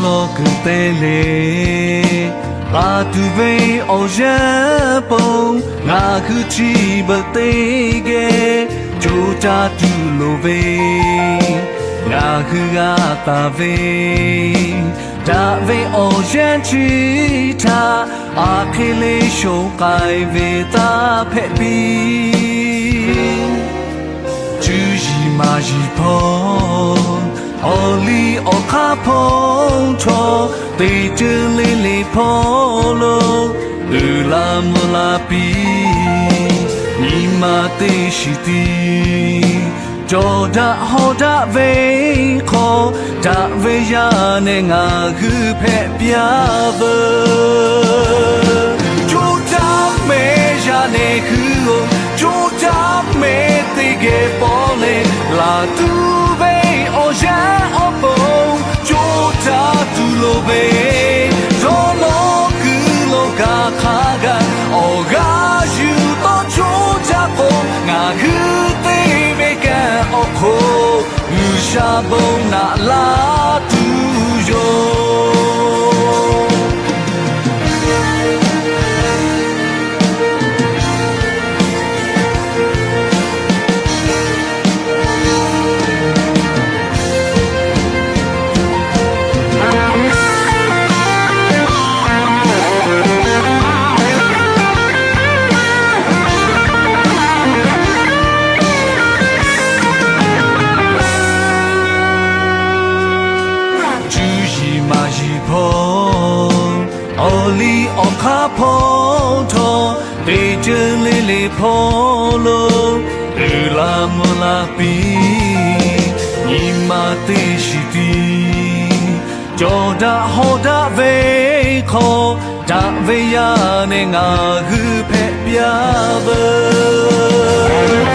Tawˇ kuiˬ te le, laˬ tuˬ ve awˬ yanˇ pon ngaˬ hui chi beuꞈ teˇ geh co caˇ tuˬ loˍ ve, ngaˬ hui g'a taˍ ve daꞈ ve awˬ yanˇ chi htaꞈ aˬ hk'e le shonˍ k'ai ve taˇ hpehꞈ piˇ. Cuˇ yiˍ maˍ yiˍ hpawˇ, awˬ liˇ awˬ hk'aˇ hpawˇ htawˇ, teˇ ceuˬ le le hpawˇ lo uiˍ la mvuh la piˇ. Nyi ma teˇ shiˍ tiˉ cawˬ daꞈ hawˉ daꞈ ve hk'aw, daꞈ ve yaˇ nehˬ ngaˬ hui hpehꞈ piˇ-a veuˬ. Coˇ caˇ mehˍ yaˇ nehˬ hui-oˬ, coˇ caˇ mehˍ teˇ geh paw leh, laˬ tuˬ ve awˬ yanˇ awˬ pon coˇ caˇ tuˬ loˍ ve, dawˇ nawˇ kuiˬ lo kaꞈ hk'a gaˬ awˬ g'aˇ yuˬ tawˇ coˇ caˇ k'o, ngaˬ hui te ve kanˉ awˬ hk'oˆ G'uiˬsha bon naꞈ laˇ tuˬ yoˬ. Cuˇ yiˍ maˍ yiˍ hpawˇ, awˬ liˇ awˬ hk'aˇ hpawˇ htawˇ, teˇ ceuˬ le le hpawˇ lo uiˍ la mvuh la piˇ. Nyi ma teˇ shiˍ tiˉ cawˬ daꞈ hawˉ daꞈ ve hk'aw, daꞈ ve yaˇ nehˬ ngaˬ hui hpehꞈ piˇ-a veuˬ.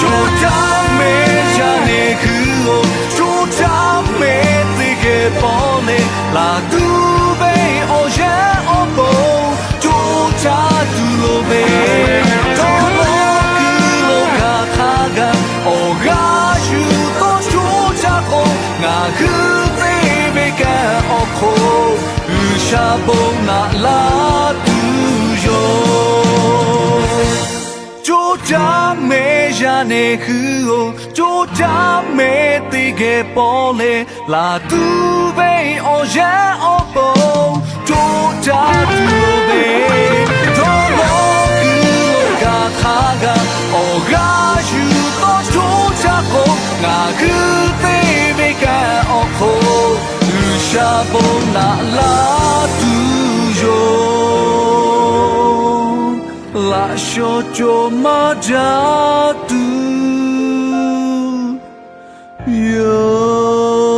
Coˇ caˇ mehˍ yaˇ nehˬ hui-oˬ, coˇ caˇ mehˍ teˇ geh paw leh, laˬ tuˬ ve awˬ yanˇ awˬ pon coˇ caˇ tuˬ loˍ ve, dawˇ nawˇ kuiˬ lo kaꞈ hk'a gaˬ awˬ g'aˇ yuˬ tawˇ coˇ caˇ k'o, ngaˬ hui te ve kanˉ awˬ hk'oˆ G'uiˬsha bon naꞈ laˇ tuˬ yoˬ. Coˇ caˇ mehˍ yaˇ nehˬ hui-oˬ, coˇ caˇ mehˍ teˇ geh paw leh, laˬ tuˬ ve awˬ yanˇ awˬ pon coˇ caˇ tuˬ loˍ ve, dawˇ nawˇ kuiˬ lo kaꞈ hk'a gaˬ awˬ g'aˇ yuˬ tawˇ coˇ caˇ k'o, ngaˬ hui te ve kanˉ awˬ hk'oˆ G'uiˬsha bon naꞈ laˇ tuˬ yoˬ. Laꞈ shaw cawˬ maˇ jaˇ tuˬ yoˬ.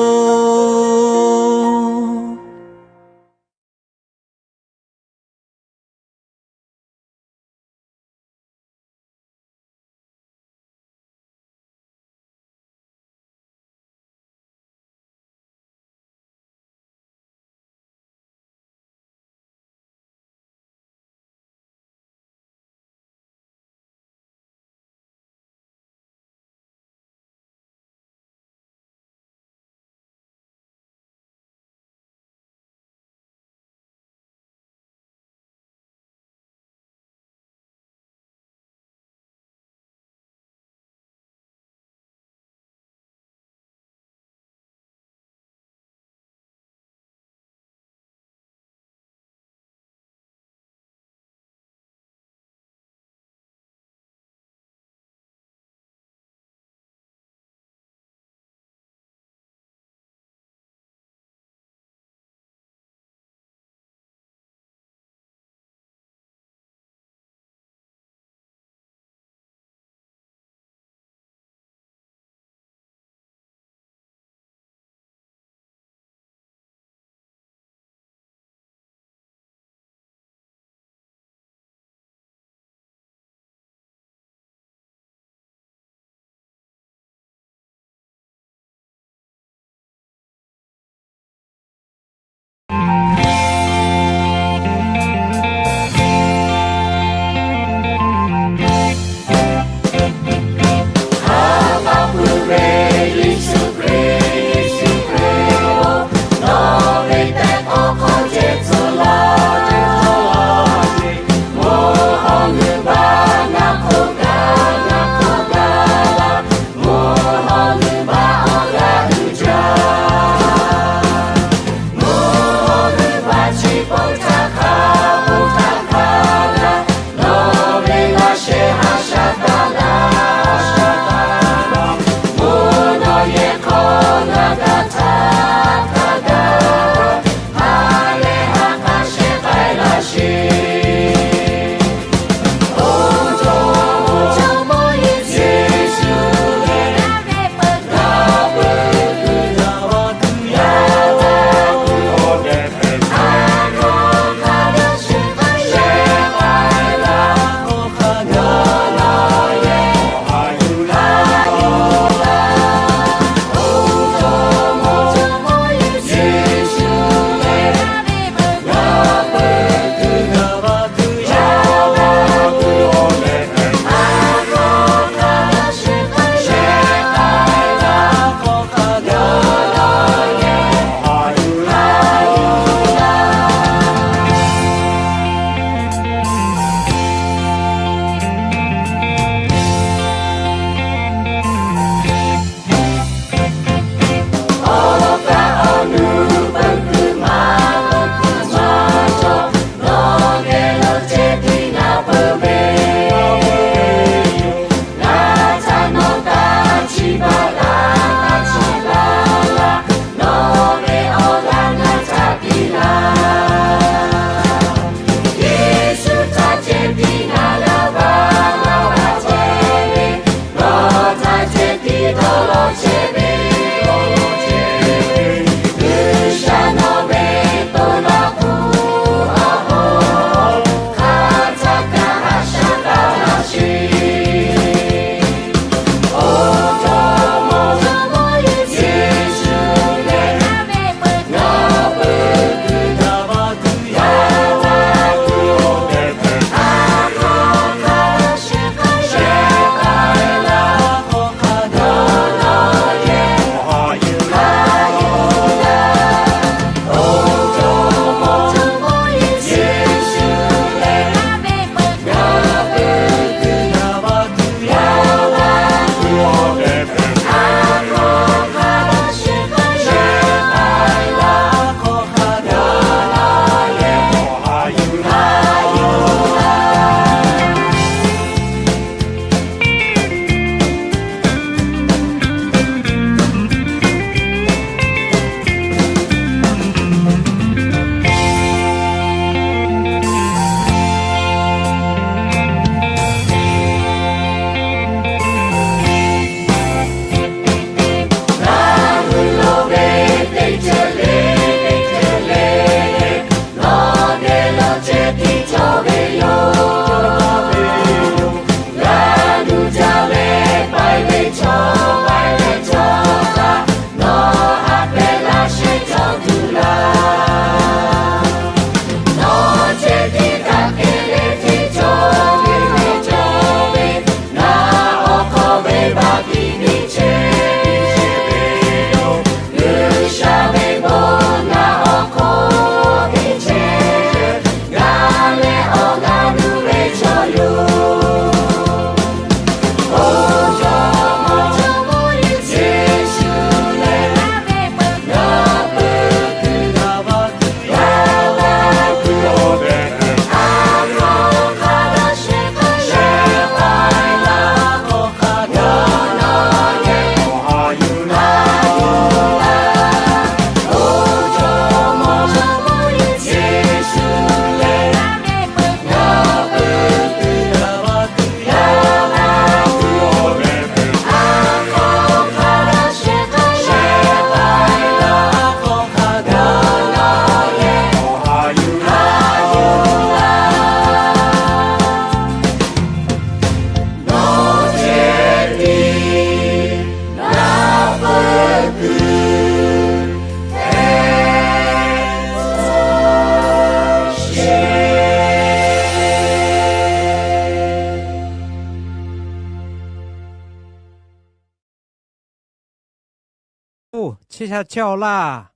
Oˇ, chehˇ sha chehˇ-aw laˇ.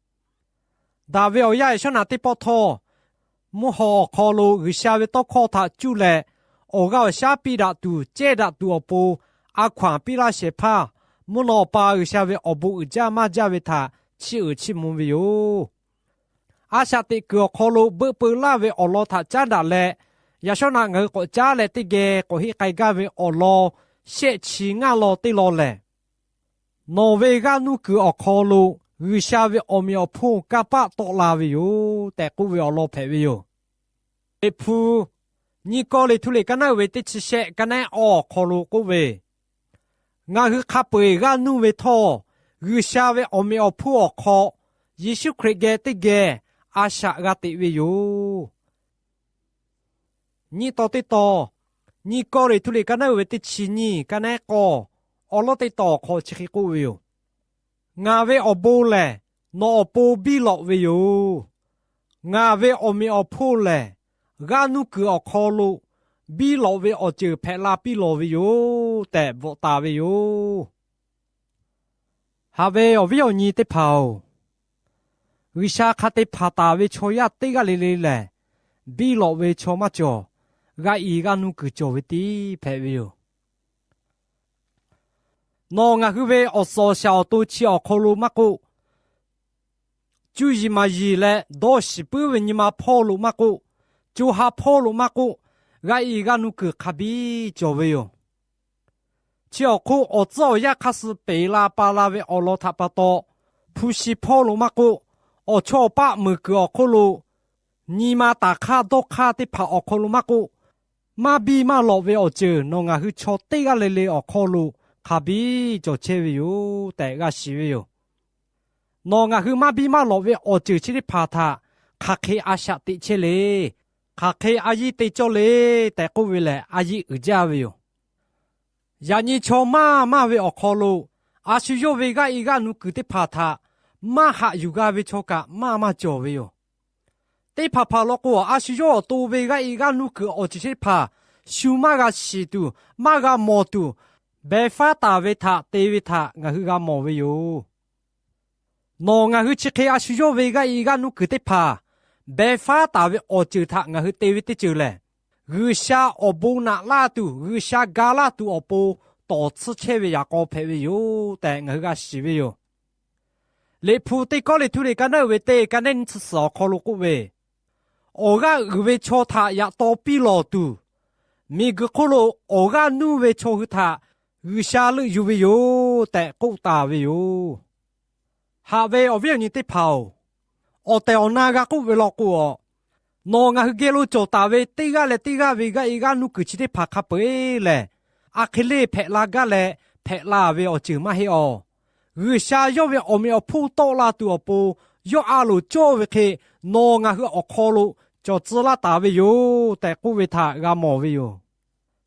Daꞈ ve awˬ yanˇ Yaꞈ shawˉ naꞈ teˇ pawˆ htawˇ, mvuhˇ haw awˬ hk'aw lo G'uiˬsha ve tawˇ hkawˇ htaꞈ cuˇ leh, awˬ g'aˇ awˬ shaˉ piˇ daꞈ tuˬ, cehˇ daꞈ tuˬ awˬ pon a hkaw-anˬ piˇ laˇ shehˍ hpaˇ, mvuhˇ naw awˬ pa G'uiˬsha ve awˬ bon uiˍ jaˇ maˇ jaˇ ve htaꞈ chiˇ uiˍ chiˇ mvuh ve yoˬ. A shaꞈ teꞈ kuiˬ awˬ hk'aw lo beuˆ peu laˇ ve awˬ lawn htaꞈ caˉ daꞈ leh, yaꞈ shawˉ naꞈ ngaˬ hui k'awꞈ caˉ leh teˇ geh k'awꞈ heˆ k'ai gaˇ ve awˬ lawn shehˆ chi ngaˇ law teˇ law lehˬ, nawˬ ve g'aˇ nuˇ kuiˬ awˬ hk'aw lo G'uiˬsha ve awˬ meꞈ awˬ hponˇ kanˇ paˆ tawˆ la ve yoˬ tehꞈ k'oˆ ve awˬ lawn hpehꞈ ve yoˬ. Liꞈ hpu, nyi kaw liꞈ htu liꞈ ka naˉ uiˍ ve teˇ chi shehˆ, ka naˉ awˬ hk'aw lo k'oˆ ve, Ngaˬ hui hk'a peu-eˬ g'aˇ nuˇ ve htawˇ, G'uiˬsha ve awˬ meꞈ awˬ hponˇ awˬ hk'aw Yeˍsuˆ Hkriꞈ geh teˇ geh a shaꞈ g'a teꞈ ve yoˬ. Nyiˇ taw teˇ taw, nyi kaw liꞈ htu liꞈ ka naˉ uiˍ ve teˇ chi nyiˇ, ka naˉ k'awˇ, awˬ lawn teˇ taw awˬ hk'aw chi hk'e k'oˆ ve yoˬ. Ngaˬ ve awˬ bon lehˬ, nawˬ awˬ pon biˇ lawꞈ ve yoˬ. Ngaˬ ve awˬ meꞈ awˬ hponˇ lehˬ, g'aˇ nuˇ kuiˬ awˬ hk'aw lo biˇ lawꞈ ve awˬ ceuˬ hpehꞈ la piˇ lawˬ ve yoˬ tehꞈ bvuhꞈ taˍ ve yoˬ. Haꞈ ve awˬ viˉ awˬ nyi teˇ hpaˍ-oˬ, G'uiˬsha hk'a te hpanˍ taˍ ve chaw yaˇ teˇ g'aˇ le le lehˬ, biˇ lawꞈ ve chaw maˇ cawˬ, g'a iˍ g'a nuˇ kuiˬ cawˬ ve tiˉ hpehꞈ ve yoˬ. Nawˬ ngaˬ hui ve awˬ suhˍ awˬ shaˍ awˬ to chi awˬ hk'aw lo maˇ k'oˆ, cuˇ yiˍ maˍ yiˍ leh dawˇ shiˍ puiˉ ve nyi ma hpawˇ lo maˇ k'oˆ, co ha hpawˇ lo maˇ k'oˆ, g'a iˍ g'a nuˇ kuiˬ hk'a biˇ cawˬ ve yoˬ. Chi awˬ hk'oˆ awˬ tcuhˉ awˬ yanˇ hk'aˇ suh peˍ la pa la ve awˬ lawn htaꞈ pa taw, hpu shi hpawˇ lo maˇ k'oˆ, awˬ chawˇ awˬ paˆ meuˍ kuiˬ awˬ hk'oˆ lo nyi ma taˍ hk'aˇ dawˇ hk'aˇ teˇ hpaˍ awˬ hk'aw lo maˇ k'oˆ, maˇ biˇ maˇ lawꞈ ve awˬ ceuˬ nawˬ ngaˬ hui chaw teˇ g'aˇ le le awˬ hk'aw lo hk'a biˇ cawˬ chehˇ ve yoˬ tehꞈ g'a shiˍ ve yoˬ. Nawˬ ngaˬ hui maˇ biˇ maˇ lawꞈ ve awˬ ceuˬ chi teˇ hpaˍ htaꞈ hk'aˬ hk'e a shaꞈ teꞈ chehˇ le, hk'aˬ hk'e a yiˇ te cawˇ le tehꞈ k'oˆ ve lehˬ, a yiˇ uiˍ jaˇ ve yoˬ. Yaꞈ nyi chaw maˇ maˇ ve awˬ hk'aw lo, a shu yawˇ ve g'aˇ iˍ g'aˇ nuˇ kuiˬ teˇ hpaˍ htaꞈ maˇ haꞈ yuˬ g'a ve chaw kaꞈ maˇ maˇ cawˬ ve yoˬ. Teˇ hpaˍ hpaˍ law k'o, a shu yawˇ awˬ to ve g'aˇ iˍ g'aˇ nuˇ kuiˬ awˬ ceuˬ chi teˇ hpaˍ shu maˇ g'a shiˍ tuˬ, maˇ g'a mawˬ tuˬ, beh faˉ taˍ ve htaꞈ te ve htaꞈ ngaˬ hui g'a mawˬ ve yoˬ. Nawˬ ngaˬ hui chi hk'e a shu yawˇ ve g'aˇ iˍ g'aˇ nuˇ kuiˬ teˇ hpaˍ beh faˉ taˍ ve awˬ ceuˬ htaꞈ ngaˬ hui te ve teˇ ceuˬ lehˬ, G'uiˬsha awˬ bon naꞈ laˇ tuˬ, G'uiˬsha ga laˇ tuˬ awˬ pon tawˍ tsuhˇ chehˇ ve yaꞈ k'aw hpehꞈ ve yoˬ tehꞈ ngaˬ hui g'a shiˍ ve yoˬ. Liꞈ hpu teˇ kawˉ liꞈ htu liꞈ ka naˉ uiˍ ve teˇ ka naˉ nyiˇ chi suhˍ awˬ hk'aw lo k'oˆ ve, Awˬ g'aˇ uiˍ ve chaw htaꞈ yaꞈ taw piˇ lawˬ tuˬ, miˬguiˬ hk'oˆ lo awˬ g'aˇ nuˇ ve chaw hui htaꞈ G'uiˬsha leuˆ yuˬ ve yoˬ tehꞈ k'oˆ taˍ ve yoˬ. Haꞈ ve awˬ viˉ awˬ nyi teˇ hpaˍ-oˬ, awˬ tehˬ awˬ na g'a k'oˆ ve law k'o, nawˬ ngaˬ hui geh lo cawˬ taˍ ve teˇ g'aˇ leh teˇ g'aˇ ve g'aˇ iˍ g'aˇ nuˇ kuiˬ chi teˇ hpaˍ hk'a peu-eˬ lehˬ, a hk'e le hpehꞈ la gaˇ leh hpehꞈ la ve awˬ ceuˬ maˇ heˆ awˬ. G'uiˬsha yawˇ ve awˬ meꞈ awˬ hponˇ tawˆ la tuˬ awˬ pon, yawˇ a loˍ cawˇ ve hk'e nawˬ ngaˬ hui awˬ hk'aw lo cawˬ tcuh laˇ taˍ ve yoˬ tehꞈ k'oˆ ve htaꞈ g'a mawˬ ve yoˬ.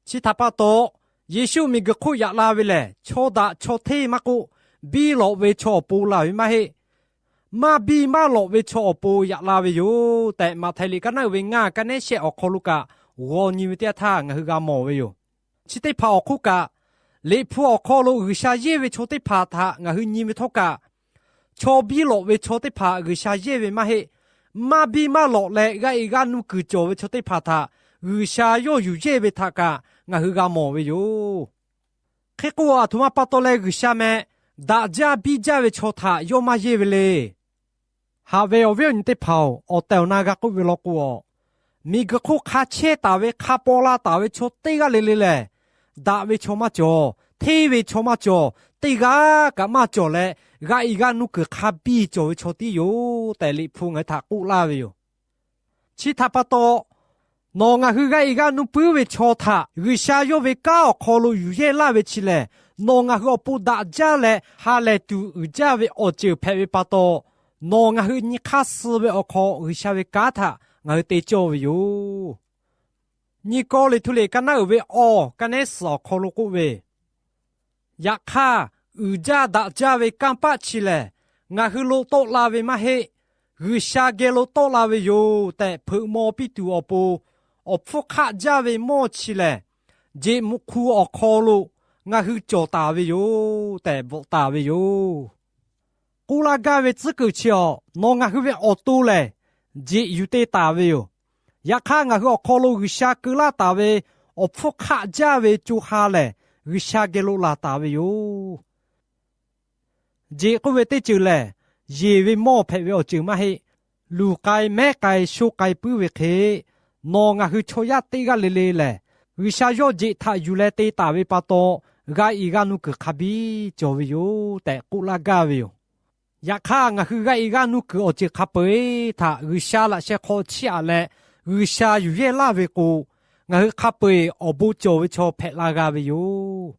Chi htaꞈ pa taw, Yeˍsuˆ miˬguiˬ hk'oˆ yaꞈ la ve lehˬ, chaw daꞈ chaw hteˇ maˇ k'oˆ, biˇ lawꞈ ve chaw awˬ pon laˬ ve maˇ heˆ. Maˇ biˇ maˇ lawꞈ ve chaw awˬ pon yaꞈ la ve yoˬ tehꞈ, Maꞈhtehˍ liꞈ ka naˉ uiˍ ve ngaˇ ka naˉ shehˆ awˬ hk'aw lo kaꞈ g'aw nyi ve teˇ yanˇ htaˇ ngaˬ hui g'a mawˬ ve yoˬ. Chi teˇ hpaˍ awˬ hk'oˆ kaꞈ, Liꞈ hpu awˬ hk'aw lo G'uiˬsha yehˇ ve chaw teˇ hpaˍ htaꞈ ngaˬ hui nyi ve htawˇ kaꞈ, chaw biˇ lawꞈ ve chaw teˇ hpaˍ G'uiˬsha yehˇ ve maˇ heˆ. Maˇ biˇ maˇ lawꞈ leh g'aˇ iˍ g'aˇ nuˇ kuiˬ cawˬ ve chaw teˇ hpaˍ htaꞈ G'uiˬsha yawˇ yuˬ yehˇ ve htaꞈ kaꞈ ngaˬ hui g'a mawˬ ve yoˬ. Hk'e k'o, aˬ htoꞈ ma pa taw leh G'uiˬsha meh daꞈ jaˇ biˇ jaˇ ve chaw htaꞈ yawˇ maˇ yehˇ ve le. Haꞈ ve awˬ viˉ awˬ nyi teˇ hpaˍ-oˬ, awˬ tehˬ awˬ na g'a k'oˆ ve law k'o, a, miˬguiˬ hk'oˆ hk'a chehˇ taˍ ve hk'a paw la taˍ ve chaw teˇ g'aˇ le le lehˬ, daꞈ ve chaw maˇ cawˬ, hteˇ ve chaw maˇ cawˬ, teˇ g'aˇ kaꞈ maˇ cawˬ leh, g'aˇ iˍ g'aˇ nuˇ kuiˬ hk'a biˇ cawˬ ve chaw tiˉ yoˬ tehꞈ Liꞈ hpu ngaˬ hui htaꞈ k'oˆ laˇ ve yoˬ. Chi htaꞈ pa taw, nawˬ ngaˬ hui g'aˇ iˍ g'aˇ nuˇ puiˉ ve chaw htaꞈ G'uiˬsha yawˇ ve kanˉ awˬ hk'aw lo yuˬ yehˇ laˇ ve chi lehˬ, nawˬ ngaˬ hui awˬ pon daꞈ jaˇ leh ha lehˬ tuˬ uiˍ jaˇ ve awˬ ceuˬ hpehꞈ ve pa taw, nawˬ ngaˬ hui nyi hk'aˇ suh ve awˬ hk'aw G'uiˬsha ve kanˉ htaꞈ ngaˬ hui te cawˇ ve yoˬ. Nyi kaw liꞈ htu liꞈ ka naˉ uiˍ ve awˬ ka nehˉ suhˍ awˬ hk'aw lo k'oˆ ve, Yaꞈ hk'aˇ, uiˍ jaˇ daꞈ jaˇ ve kanˇ paˆ chi lehˬ, ngaˬ hui lo tawˆ la ve maˇ heˆ. G'uiˬsha geh lo tawˆ la ve yoˬ tehꞈ hpeuꞈ maw piˇ tuˬ awˬ pon, awˬ hpfuhˇ hk'aˆ jaˇ ve mawˇ chi lehˬ, jeꞈ muꞈ hk'u awˬ hk'aw lo ngaˬ hui cawˬ taˍ ve yoˬ tehꞈ bvuhꞈ taˍ ve yoˬ. K'oˆ laˇ gaˇ ve tcuhˉ kuiˬ chi awˬ, nawˬ ngaˬ hui ve awˬ to lehˬ, jeꞈ yuˬ te taˍ ve yoˬ. Yaꞈ hk'aˇ, ngaˬ hui awˬ hk'aw lo G'uiˬsha keu laˇ taˍ ve awˬ hpfuhˇ hk'aˆ jaˇ ve co ha lehˬ, G'uiˬsha geh lo laˬ taˍ ve yoˬ. Jeꞈ k'oˆ ve teˇ ceuˬ lehˬ, yeˬ ve mawˇ hpehꞈ ve awˬ ceuˬ maˇ heˆ. Luˬ k'ai, mehˉ k'ai, sho k'ai puiˉ ve hk'e, nawˬ ngaˬ hui chaw yaˇ teˇ g'aˇ le le lehˬ, G'uiˬsha yawˇ jeꞈ htaꞈ yuˬ leh te taˍ ve pa taw, g'a iˍ g'aˇ nuˇ kuiˬ hk'a biˇ cawˬ ve yoˬ tehꞈ k'oˆ laˇ gaˇ ve yoˬ. Yaꞈ hk'aˇ, ngaˬ hui g'a iˍ g'aˇ nuˇ kuiˬ awˬ ceuˬ hk'a peu-eˬ htaꞈ G'uiˬsha laꞈ sheh hk'aw chiˇ aꞈ leh, G'uiˬsha yuˬ yehˇ laˇ ve k'o, ngaˬ hui hk'a peu-eˬ awˬ bon cawˬ ve chaw hpehꞈ la g'a ve yoˬ.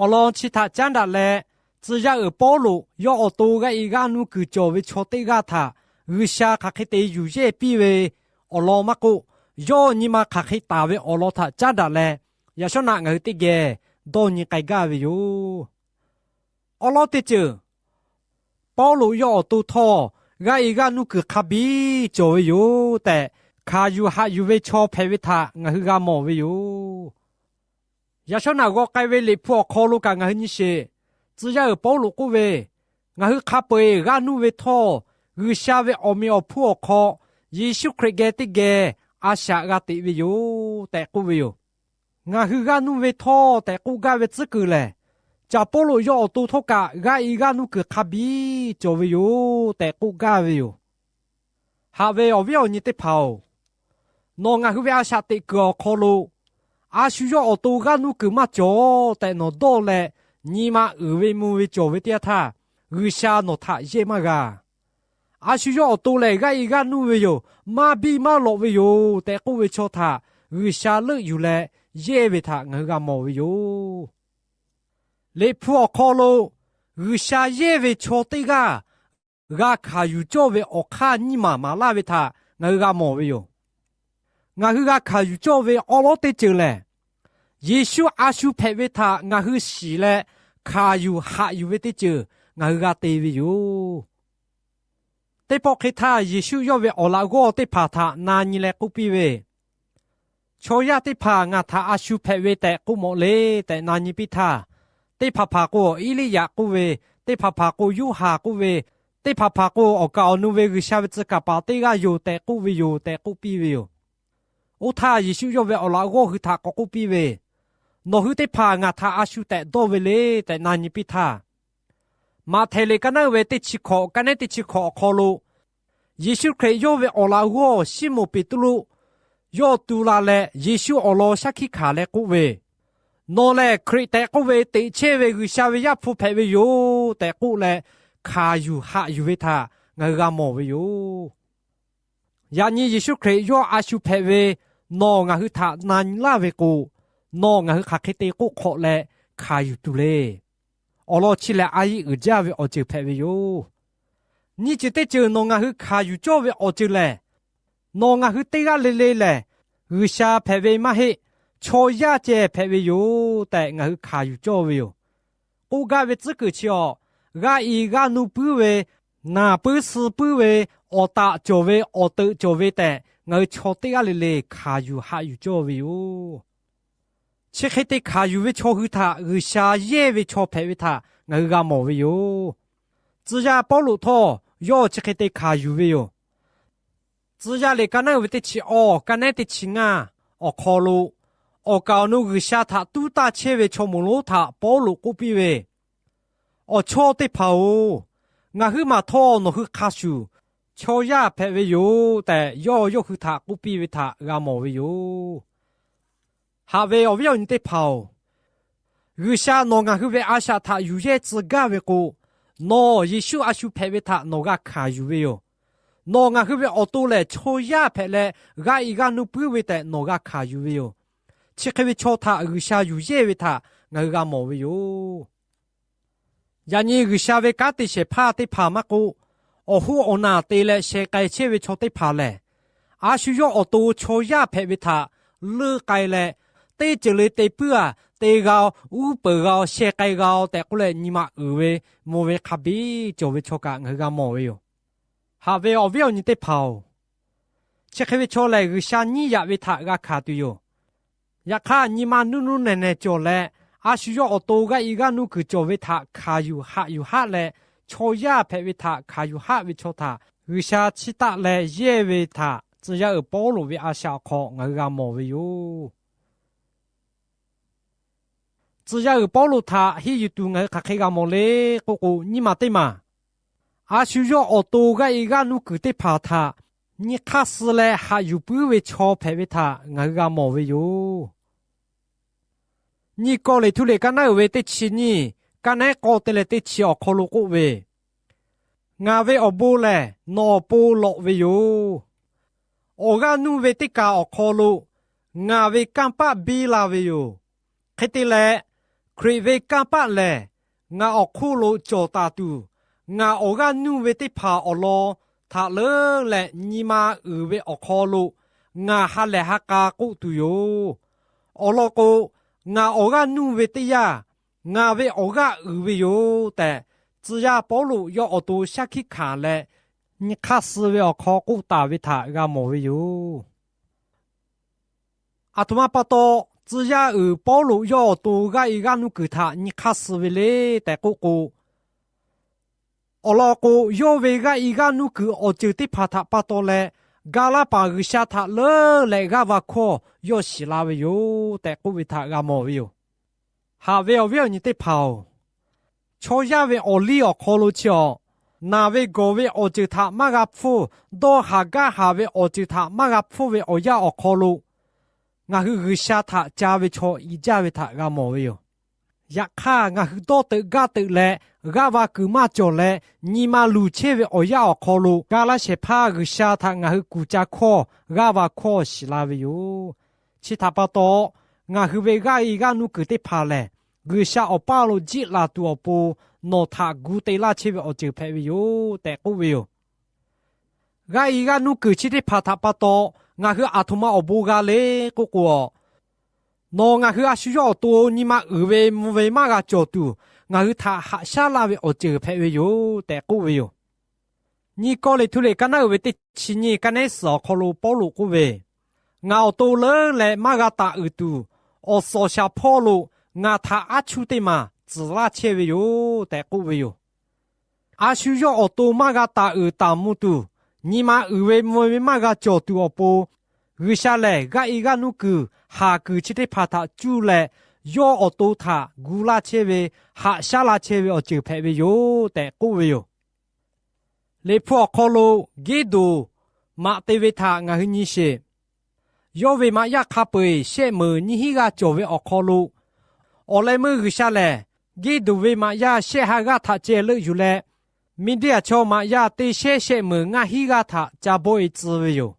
Awˬ lawn chi htaꞈ caˉ daꞈ leh, tcuh yaˇ uiˍ Pawˇluꞈ yawˇ awˬ to g'a iˍ g'aˇ nuˇ kuiˬ cawˬ ve chaw teˇ g'aˇ htaꞈ G'uiˬsha hk'aˬ hk'e te yuˬ yehˇ piˇ ve awˬ lawn maˇ k'oˆ, yawˇ nyi ma hk'aˬ hk'e taˍ ve awˬ lawn htaꞈ caˉ daꞈ leh, yaꞈ shawˉ naꞈ ngaˬ hui teˇ geh dawˇ nyi k'ai gaˇ ve yoˬ. Awˉ lawˉ teˇ ceuˬ, Pawˇluꞈ yawˇ awˬ to htawˇ g'a iˍ g'aˇ nuˇ kuiˬ hk'a biˇ cawˬ ve yoˬ tehꞈ, hkanˍ yuˬ haꞈ yuˬ ve chaw hpehꞈ ve htaꞈ ngaˬ hui g'a mawˬ ve yoˬ. Yaꞈ shawˉ naꞈ g'aw k'ai ve Liꞈ hpu awˬ hk'aw lo kaꞈ ngaˬ hui nyi sheˍ. Tcuh yaˇ uiˍ Pawˇluꞈ k'oˆ ve, ngaˬ hui hk'a peu-eˬ g'aˇ nuˇ ve htawˇ, G'uiˬsha ve awˬ meꞈ awˬ hponˇ awˬ hk'aw Yeˍsuˆ Hkriꞈ geh teˇ geh a shaꞈ g'a teꞈ ve yoˬ tehꞈ k'oˆ ve yoˬ. Ngaˬ hui g'aˇ nuˇ ve htawˇ tehꞈ k'oˆ gaˇ ve tcuhˉ kuiˬ lehˬ, caˍ Pawˇluꞈ yawˇ awˬ to htawˇ kaꞈ g'a iˍ g'aˇ nuˇ kuiˬ hk'a biˇ cawˬ ve yoˬ tehꞈ k'oˆ gaˇ ve yoˬ. Haꞈ ve awˬ viˉ awˬ nyi teˇ hpaˍ-oˬ, nawˬ ngaˬ hui ve a shaꞈ teꞈ kuiˬ awˬ hk'aw lo, a shu yawˇ awˬ to g'aˇ nuˇ kuiˬ maˇ cawˬ tehꞈ nawˬ dawˇ leh, nyi ma uiˍ ve mvuh ve cawˬ ve teˇ yanˇ htaˇ, G'uiˬsha nawˬ htaꞈ yehˇ maˇ g'a. A shu yawˇ awˬ to lehˬ g'a iˍ g'aˇ nuˇ ve yoˬ, maˇ biˇ maˇ lawꞈ ve yoˬ tehꞈ k'oˆ ve chaw htaꞈ G'uiˬsha leuˆ yuˬ leh yehˇ ve htaꞈ ngaˬ hui g'a mawˬ ve yoˬ. Liꞈ hpu awˬ hk'aw lo G'uiˬsha yehˇ ve chaw teˇ g'aˇ g'a hkanˍ yuˬ cawˇ ve awˬ hk'aˇ nyiˇ maˬ maˍ laˇ ve htaꞈ ngaˬ hui g'a mawˬ ve yoˬ. Ngaˬ hui g'a hkanˍ yuˬ cawˇ ve awˉ lawˉ teˇ ceuˬ lehˬ, Yeˍsuˆ a shu hpehꞈ ve htaꞈ ngaˬ hui shiˍ leh hkanˍ yuˬ haꞈ yuˬ ve teˇ ceuˬ ngaˬ hui g'a te ve yoˬ. Teˇ pawˆ hk'e htaˇ, Yeˍsuˆ yawˇ ve awˬ laꞈ g'awˇ teˇ hpaˍ htaꞈ na nyi leh k'oˆ piˇ ve, Chaw yaˇ teˇ hpaˍ ngaˬ htaꞈ a shu hpehꞈ ve tehꞈ k'oˆ mawꞈ le tehꞈ na nyi piˇ htaˇ, teˇ hpaˍ hpaˍ k'o Eˇliˇyaꞈ k'oˆ ve, teˇ hpaˍ hpaˍ k'o Yoˇhanˬ k'oˆ ve, teˇ hpaˍ hpaˍ k'o awˬ kaˍ awˬ nu ve G'uiˬsha ve tcuh kaˍ paˍ teˇ g'aˇ yoˬ tehꞈ k'oˆ ve yoˬ tehꞈ k'oˆ piˇ ve yoˬ. Oˇ htaˇ Yeˍsuˆ yawˇ ve awˬ laꞈ g'awˇ hui htaꞈ k'awꞈ k'oˆ piˇ ve, Nawˬ hui teˇ hpaˍ ngaˬ htaꞈ a shu tehꞈ dawˇ ve le tehꞈ na nyi piˇ htaˇ, Maꞈhtehˍ liꞈ ka naˉ ve teˇ chi hkawꞈ, ka nehˉ teˇ chi hkawꞈ awˬ hk'aw lo, Yeˍsuˆ Hkriꞈ yawˇ ve awˬ laꞈ g'awˇ Siˉmonˍ Peˍtruˆ yawˇ tu la leh Yeˍsuˆ awˬ lawn shaˉ hkiˆ hkanˍ leh k'oˆ ve, Nawˬ lehˬ Hkriꞈ tehꞈ k'oˆ ve teꞈ chehˇ ve G'uiˬsha ve Yaˇ hpu hpehꞈ ve yoˬ tehꞈ k'oˆ leh, hkanˍ yuˬ haꞈ yuˬ ve htaꞈ ngaˬ hui g'a mawˬ ve yoˬ. Yaꞈ nyi Yeˍsuˆ Hkriꞈ yawˇ a shu hpehꞈ ve nawˬ ngaˬ hui htaꞈ na nyi laˇ ve k'o, nawˬ ngaˬ hui hk'aˬ hk'e te k'oˆ hk'awꞈ leh hkanˍ yuˬ tuˬ le. Awˬ lawn chi lehˬ, a yiˆ uiˍ jaˇ ve awˬ ceuˬ hpehꞈ ve yoˬ. Nyiˇ ceuˬ teˇ ceuˬ nawˬ ngaˬ hui hkanˍ yuˬ cawˇ ve awˬ ceuˬ lehˬ, nawˬ ngaˬ hui teˇ g'aˇ le le lehˬ, G'uiˬsha hpehꞈ ve maˇ heˆ, chaw yaˇ ceh hpehꞈ ve yoˬ tehꞈ ngaˬ hui hkanˍ yuˬ cawˇ ve yoˬ. K'oˆ gaˇ ve tcuhˉ kuiˬ chi awˬ, g'a iˍ g'a nu puiˉ ve, naˬ puiˉ suh puiˉ ve, awˬ taꞈ cawˬ ve, awˬ teuꞈ cawˬ ve tehꞈ ngaˬ hui chaw teˇ g'aˇ le le hkanˍ yuˬ haꞈ yuˬ cawˇ ve yoˬ. Chi hk'e te hkanˍ yuˬ ve chaw hui htaꞈ G'uiˬsha yehˇ ve chaw hpehꞈ ve htaꞈ ngaˬ hui g'a mawˬ ve yoˬ. Tcuh yaˇ Pawˇluꞈ htawˇ yawˇ chi hk'e te hkanˍ yuˬ ve yoˬ. Tcuh yaˇ liꞈ ka naˉ ve teˇ chi awˬ, ka nehˉ teˇ chi ngaˇ awˬ hk'aw lo, awˬ kaˍ awˬ nu G'uiˬsha htaꞈ tuˉ taˇ chehˇ ve chaw moˍ lonˉ htaꞈ Pawˇluꞈ k'oˆ piˇ ve, Awˬ chawˇ teˇ hpaˍ-oˬ, ngaˬ huiˉ maˬ htawˇ nawˬ hui hk'a shuˍ chaw yaˇ hpehꞈ ve yoˬ tehꞈ, yawˇ yawˇ hui htaꞈ k'oˆ piˇ ve htaꞈ g'a mawˬ ve yoˬ. Haꞈ ve awˬ viˉ awˬ nyi teˇ hpaˍ-oˬ, G'uiˬsha nawˬ ngaˬ hui ve a shaꞈ htaꞈ yuˬ yehˇ tcuh gaˇ ve k'o, nawˬ Yeˍsuˆ a shu hpehꞈ ve htaꞈ nawˬ g'a hkanˍ yuˬ ve yoˬ. Nawˬ ngaˬ hui ve awˬ to lehˬ, chaw yaˇ hpehꞈ leh g'a iˍ g'a nu puiˉ ve tehꞈ nawˬ g'a hkanˍ yuˬ ve yoˬ. Chi hk'e ve chaw htaꞈ G'uiˬsha yuˬ yehˇ ve htaꞈ ngaˬ hui g'a mawˬ ve yoˬ. Yaꞈ nyi G'uiˬsha ve kanˉ te shehˍ hpaˇ teˇ hpaˍ maˇ k'oˆ, awˬ hoˉ awˬ naˬ te leh sheh k'ai chehˇ ve chaw teˇ hpaˍ lehˬ, a shu yawˇ awˬ to chaw yaˇ hpehꞈ ve htaꞈ leuˆ k'ai leh, teˇ ceuˬ le te puiˉ a te g'a-o, uˉ peunˍ g'a-o, sheh k'ai g'a-o tehꞈ k'oˆ leh nyi ma uiˍ ve, mvuh ve hk'a biˇ cawˬ ve chaw kaꞈ ngaˬ hui g'a mawˬ ve yoˬ. Haꞈ ve awˬ viˉ awˬ nyi teˇ hpaˍ-oˬ, chi hk'e ve chaw lehˬ G'uiˬsha nyiˇ yaꞈ ve htaꞈ g'a hkanˍ tuˬ yoˬ. Yaꞈ hk'aˇ, nyi ma nuˇ nuˇ nehˬ nehˬ cawˬ leh, a shu yawˇ awˬ to g'a iˍ g'a nuˇ kuiˬ cawˬ ve htaꞈ hkanˍ yuˬ haꞈ yuˬ haˆ leh, chaw yaˇ hpehꞈ ve htaꞈ hkanˍ yuˬ haˆ ve chaw htaꞈ G'uiˬsha chiˇ taˆ leh yehˇ ve htaꞈ tcuh yaˇ uiˍ Pawˇluꞈ ve a shaꞈ awˬ hk'aw ngaˬ hui g'a mawˬ ve yoˬ. Tcuh yaˇ uiˍ Pawˇluꞈ htaꞈ henˇ yuˬ tuˬ ngaˬ hui hk'aˬ hk'e g'a mawˬ le k'oˆ k'o, nyiˇ maˬ teˇ maˬ a shu yawˇ awˬ to g'aˇ e g'aˇ nuˇ kuiˬ teˇ hpaˍ htaꞈ nyi hk'aˇ suh leh haꞈ yuˬ puiˉ ve chaw hpehꞈ ve htaꞈ ngaˬ hui g'a mawˬ ve yoˬ. Nyiˇ Kawˇrenˍhtuˆ liꞈ kaˇ naˉ uiˍ ve teˇ chi nyiˇ, kaˇ naˉ k'awˇ te leh teˇ chi awˬ hk'aw lo k'oˆ ve, Ngaˬ ve awˬ bon lehˬ nawˬ awˬ pon lawꞈ ve yoˬ. Awˬ g'aˇ nuˇ ve teˇ kaˬ awˬ hk'aw lo ngaˬ ve kanˇ paˆ biˇ la ve yoˬ. Hk'e te leh, Hkriꞈ ve kanˇ paˆ lehˬ ngaˬ awˬ hk'oˆ lo cawˬ taˍ tuˬ, ngaˬ awˬ g'aˇ nuˇ ve teˇ hpaˍ awˬ lawn htaꞈ leuˉ leh nyi ma uiˍ ve awˬ hk'aw lo ngaˬ ha lehˬ ha k'a k'oˆ tuˬ yoˬ. Awˬ lawn k'o, ngaˬ awˬ g'aˇ nuˇ ve teˇ yanˇ ngaˬ ve awˬ g'aˇ uiˍ ve yoˬ tehꞈ, tcuh yaˇ Pawˇluꞈ yawˇ awˬ to shaˉ hkiˆ hkanˍ leh nyi hk'aˇ suh ve awˬ hk'aw k'oˆ taˍ ve htaꞈ g'a mawˬ ve yoˬ. Aˬ htoꞈ ma pa taw, tcuh yaˇ uiˍ Pawˇluꞈ yawˇ awˬ to g'aˇ e g'aˇ nuˇ kuiˬ htaꞈ nyi hk'aˇ suh ve le tehꞈ k'oˆ k'o, awˬ lawn k'o, yawˇ ve g'aˇ e g'aˇ nuˇ kuiˬ awˬ ceuˬ teˇ hpaˍ htaꞈ pa taw leh, ga laˇ paˍ G'uiˬsha htaꞈ leuˉ leh g'aˇ va hkawˇ yawˇ shiˍ la ve yoˬ tehꞈ k'oˆ ve htaꞈ g'a mawˬ ve yoˬ. Haꞈ ve awˬ viˉ awˬ nyi teˇ hpaˍ-oˬ, chaw yaˇ ve awˬ liˇ awˬ hk'aw lo chi awˬ, naˬ ve gawˬ ve awˬ ceuˬ htaꞈ maˇ g'a hpfuhˇ, dawˇ haˍ gaˇ haˍ ve awˬ ceuˬ htaꞈ maˇ g'a hpfuhˇ ve awˬ yanˇ awˬ hk'aw lo, ngaˬ hui G'uiˬsha htaꞈ ca ve chaw i jaˇ ve htaꞈ g'a mawˬ ve yoˬ. Yaꞈ hk'aˇ, ngaˬ hui dawˇ teuꞈ gaˇ teuꞈ leh g'aˇ va kuiˬ maˇ cawˬ leh nyi ma luˬ chehˇ ve awˬ yanˇ awˬ hk'aw lo, ga laˇ shehˍ hpaˇ G'uiˬsha htaꞈ ngaˬ hui kuˬ ca hkawˇ g'aˇ va hkawˇ shiˍ la ve yoˬ. Chi htaꞈ pa taw, ngaˬ hui ve g'aˇ e g'aˇ nuˇ kuiˬ teˇ hpaˍ lehˬ, G'uiˬsha awˬ paˇ lo jiˆ laˬ tuˬ awˬ pon nawˬ htaꞈ gu te laˇ chehˇ ve awˬ ceuˬ hpehꞈ ve yoˬ tehꞈ k'oˆ ve yoˬ. G'aˇ e g'aˇ nuˇ kuiˬ chi teˇ hpaˍ htaꞈ pa taw ngaˬ hui aˬ htoꞈ ma awˬ bon g'a le k'oˆ k'o, nawˬ ngaˬ hui a shu yawˇ awˬ to nyi ma uiˍ ve mvuh ve maˇ g'a cawˬ tuˬ, ngaˬ hui htaꞈ haꞈ shaˉ laˇ ve awˬ ceuˬ hpehꞈ ve yoˬ tehꞈ k'oˆ ve yoˬ. Nyiˇ Kawˇrenˍhtuˆ liꞈ kaˇ naˉ uiˍ ve teˇ chi nyiˇ, kaˇ naˉ suhˍ awˬ hk'aw lo Pawˇluꞈ k'oˆ ve, Ngaˬ awˬ to leuˉ leh maˇ g'a taˍ uiˍ tuˬ, awˬ suhˍ awˬ shaˍ hpawˇ lo ngaˬ htaꞈ aˉ chuˇ teˇ maˬ tcuhˍ laˇ chehˇ ve yoˬ tehꞈ k'oˆ ve yoˬ. A shu yawˇ awˬ to maˇ g'a taˍ uiˍ taˍ mvuh tuˬ, nyi ma uiˍ ve mvuh ve maˇ g'a cawˬ tuˬ awˬ pon, G'uiˬsha lehˬ g'aˇ e g'aˇ nuˇ kuiˬ haˍ kuiˬ chi teˇ hpaˍ htaꞈ cuˇ leh, yawˇ awˬ to htaꞈ gu laˇ chehˇ ve, haꞈ shaˉ laˇ chehˇ ve awˬ ceuˬ hpehꞈ ve yoˬ tehꞈ k'oˆ ve yoˬ. Liꞈ hpu awˬ hk'aw lo Geˇdoˍ maꞈ te ve htaꞈ ngaˬ hui nyi sheˍ. Yawˇ ve maꞈ yaˇ hk'a peu-eˬ shehˆ meunˍ nyiˇ hinˉ g'aˇ cawˬ ve awˬ hk'aw lo, awˬ leh meuˇ G'uiˬsha lehˬ Geˇdoˍ ve maꞈ yaˇ shehˆ ha g'aˇ htaꞈ ceh leuˆ yuˬ leh, Meˍdiˆaˍ chaw maꞈ yaˇ teˇ shehˉ shehˆ meunˍ ngaˇ hinˉ g'aˇ htaꞈ ca bawˆ e tcuh ve yoˬ.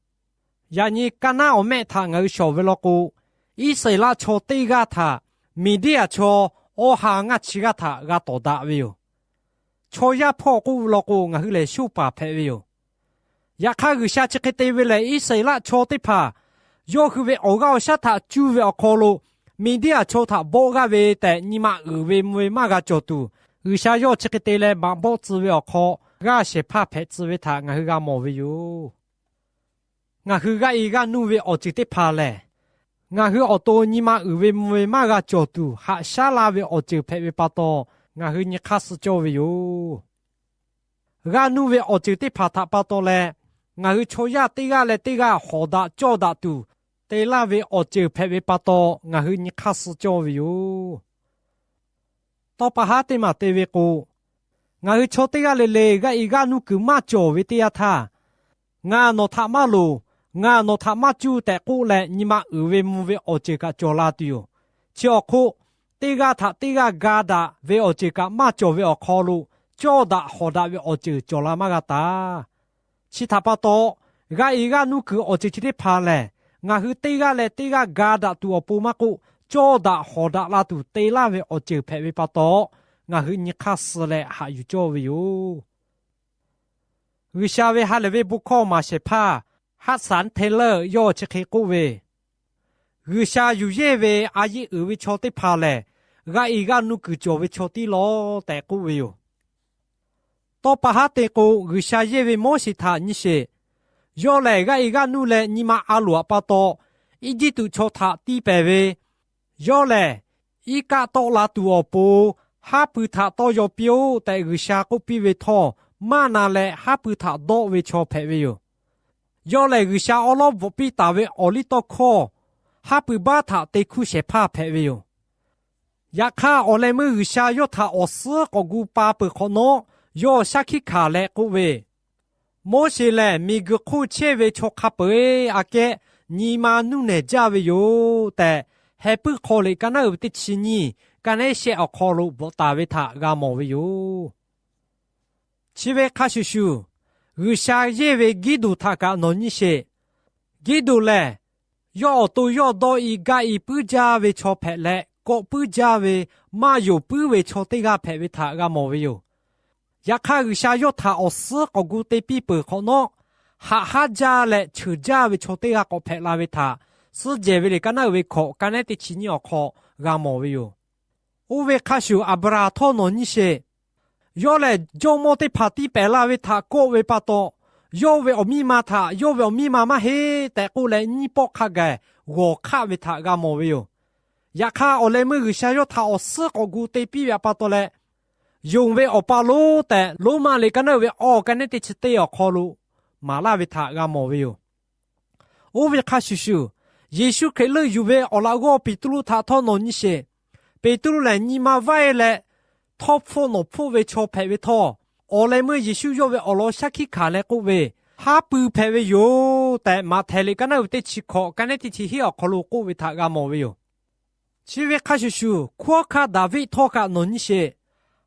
Yaꞈ nyi kaˇ naˉ awˬ mehˆ htaꞈ ngaˬ hui shawˍ ve law k'o, Iˉsaˍreˍlaˆ chaw teˇ g'aˇ htaꞈ Meˍdiˆaˍ chaw awˇ ha ngaˇ chi g'aˇ htaꞈ g'a tawˍ daꞈ ve yoˬ. Chaw yaˇ hpawˇ k'oˆ ve law k'o, ngaˬ hui lehˬ shoˇ paˍ hpehꞈ ve yoˬ. Yaꞈ hk'aˇ, G'uiˬsha chi hk'e te ve lehˬ, Iˉsaˍreˍlaˆ chaw teˇ hpaˍ yawˇ hui ve awˬ g'aˇ awˬ shaˉ htaꞈ cuˇ ve awˬ hk'aw lo Meˍdiˆaˍ chaw htaꞈ bawˆ g'aˇ ve tehꞈ nyi ma uiˍ ve mvuh ve maˇ g'a cawˬ tuˬ, G'uiˬsha yawˇ chi hk'e te leh maꞈ bawˆ tcuh ve awˬ hk'aw, g'aˇ shehˍ hpaˇ hpehꞈ tcuh ve htaꞈ ngaˬ hui g'a mawˬ ve yoˬ. Ngaˬ hui g'aˇ e g'aˇ nuˇ ve awˬ ceuˬ teˇ hpaˍ lehˬ, ngaˬ hui awˬ to nyi ma uiˍ ve mvuh ve maˇ g'a cawˬ tuˬ haꞈ shaˉ laˇ ve awˬ ceuˬ hpehꞈ ve pa taw, ngaˬ hui nyi hk'aˇ suh cawˇ ve yoˬ. G'aˇ nuˇ ve awˬ ceuˬ teˇ hpaˍ htaꞈ pa taw leh, ngaˬ hui chaw yaˇ teˇ g'aˇ leh teˇ g'aˇ hawˍ daꞈ cawˇ daꞈ tuˬ te laˇ ve awˬ ceuˬ hpehꞈ ve pa taw, ngaˬ hui nyi hk'aˇ suh cawˇ ve yoˬ. Tawˇ pa haˉ teˇ maˬ te ve k'o, ngaˬ hui chaw teˇ g'aˇ le le g'aˇ e g'aˇ nuˇ kuiˬ maˇ cawˬ ve teˇ yanˇ htaˇ, ngaˬ nawˬ htaꞈ maˇ loˍ, ngaˬ nawˬ htaꞈ maˇ cuˇ tehꞈ k'oˆ leh nyi ma uiˍ ve mvuh ve awˬ ceuˬ kaꞈ cawˬ la tuˬ yoˬ. Chi awˬ hk'oˆ, teˇ g'aˇ htaꞈ teˇ g'aˇ ga daꞈ ve awˬ ceuˬ kaꞈ maˇ cawˬ ve awˬ hk'aw lo, cawˇ daꞈ hawˍ daꞈ ve awˬ ceuˬ cawˬ la maˇ g'a taˍ. Chi htaꞈ pa taw, g'aˇ e g'aˇ nuˇ kuiˬ awˬ ceuˬ chi teˇ hpaˍ lehˬ, ngaˬ hui teˇ g'aˇ leh teˇ g'aˇ ga daꞈ tuˬ awˬ pon maˇ k'oˆ, cawˇ daꞈ hawˍ daꞈ la tuˬ te laˇ ve awˬ ceuˬ hpehꞈ ve pa taw, ngaˬ hui nyi hk'aˇ suh leh haꞈ yuˬ cawˇ ve yoˬ. G'uiˬsha ve ha lehˬ ve bon hkawˇ maˍ shehˍ hpaˇ Hudson Taylor yawˇ chi hk'e k'oˆ ve, G'uiˬsha yuˬ yehˇ ve a yeˆ uiˍ ve chaw teˇ hpaˍ lehˬ, g'aˇ e g'aˇ nuˇ kuiˬ cawˬ ve chaw tiˉ lawˬ tehꞈ k'oˆ ve yoˬ. Tawˇ pa haˉ te k'o, G'uiˬsha yehˇ ve Moˉseˍ htaꞈ nyi sheˍ. Yawˇ lehˬ g'aˇ e g'aˇ nuˇ leh nyi ma a loˍ pa taw, Eˇjiˇtuꞈ chaw htaꞈ tiˇ pehˍ ve, yawˇ lehˬ iˉ kaˆ tawˆ la tuˬ awˬ pon Haˉ pui htaꞈ tawˇ yaw piˇ-oˆ tehꞈ G'uiˬsha k'oˆ piˇ ve htawˇ, maˇ na leh haˉ pui htaꞈ dawˆ ve chaw hpehꞈ ve yoˬ. Yawˇ lehˬ, G'uiˬsha awˉ lawˉ bvuhꞈ piˇ taˍ ve awˬliˇtawˇhkawˇ haˉ pui baˆ htaꞈ te hkuˇ shehˍ hpaˇ hpehꞈ ve yoˬ. Yaꞈ hk'aˇ, awˬ leh meuˇ G'uiˬsha yawˇ htaꞈ awˬ suhˉ k'awꞈ gu pa peuˬ hk'awꞈ nawˉ, yawˇ shaˉ hkiˆ hkanˍ leh k'oˆ ve, Moˉseˍ lehˬ miˬguiˬ hk'oˆ chehˇ ve chaw hk'a peu-eˬ aꞈ kehˉ nyi ma nuˇ nehˬ jaˇ ve yoˬ tehꞈ, Heh puiˉ hk'aw liꞈ ka naˉ uiˍ ve teˇ chi nyiˇ, ka nehˉ shehˆ awˬ hk'aw lo bvuhꞈ taˍ ve htaꞈ g'a mawˬ ve yoˬ. Chi ve hk'a shuˍ shuˍ, G'uiˬsha yehˇ ve Giˇduꞈ htaꞈ kaꞈ nawˬ nyi sheˍ. Giˇduꞈ lehˬ, yawˇ awˬ to yawˇ dawˇ i gaˇ i puiˉ jaˇ ve chaw hpehꞈ leh, kawˆ puiˉ jaˇ ve, maˇ yonˍ puiˉ ve chaw teˇ g'aˇ hpehꞈ ve htaꞈ g'a mawˬ ve yoˬ. Yaꞈ hk'aˇ, G'uiˬsha yawˇ htaꞈ awˬ suhˉ k'awꞈ gu te piˇ peuˬ hk'awꞈ nawˉ, haꞈ haˉ jaˇ leh cheuˬ jaˇ ve chaw teˇ g'aˇ k'awꞈ hpehꞈ la ve htaꞈ Suhˉ jehˬ ve liꞈ ka naˉ uiˍ ve hkawꞈ ka nehˉ teˇ chi nyiˇ awˬ hk'aw g'a mawˬ ve yoˬ. Oˇ ve hk'a shuˍ, Aˍbraˍhanˍ htawˇ nawˬ nyi sheˍ. Yawˇ lehˬ, jawˇmawˇ teˇ hpaˍ tiˇ pehˍ laˇ ve htaꞈ kawˆ ve pa taw, yawˇ ve awˬ miˇ ma htaꞈ yawˇ ve awˬ miˇ ma maˇ heˆ tehꞈ k'oˆ leh, nyiˇ pawˆ hk'a gaˬ g'awˬ hk'aˆ ve htaꞈ g'a mawˬ ve yoˬ. Yaꞈ hk'aˇ, awˬ leh meuˇ G'uiˬsha yawˇ htaꞈ awˬ suhˉ k'awꞈ gu te piˇ ve pa taw leh, yonˍ ve Awˬ pa lonˉ tehꞈ, Roˉmaꞈ liꞈ ka naˉ uiˍ ve awˬ ka nehˉ teˇ chi teˇ awˬ hk'aw lo maˍ laˇ ve htaꞈ g'a mawˬ ve yoˬ. Oˇ ve hk'a shuˍ shuˍ, Yeˍsuˆ Hkriꞈ leuˆ yuˬ ve awˬ laꞈ g'awˇ Peˍtruˆ htaꞈ htawˇ nawˬ nyi sheˍ. Peˍtruˆ lehˬ, nyi ma vaiˇ leh htawˇ hpfuhˆ nawˬ hpfuhˆ ve chaw hpehꞈ ve htawˇ, awˬ leh meuˇ Yeˍsuˆ yawˇ ve awˬ lawn shaˉ hkiˆ hkanˍ leh k'oˆ ve, Haˉ pui hpehꞈ ve yoˬ tehꞈ, Maꞈhtehˍ liꞈ ka naˉ uiˍ teˇ chi hkawꞈ ka nehˉ teˇ chi hiˉ awˬ hk'aw lo k'oˆ ve htaꞈ g'a mawˬ ve yoˬ. Chi ve hk'a shuˍ shuˍ, hkunˉ hawˉ hkanˇ Daˍviˆ htawˇ kaꞈ nawˬ nyi sheˍ.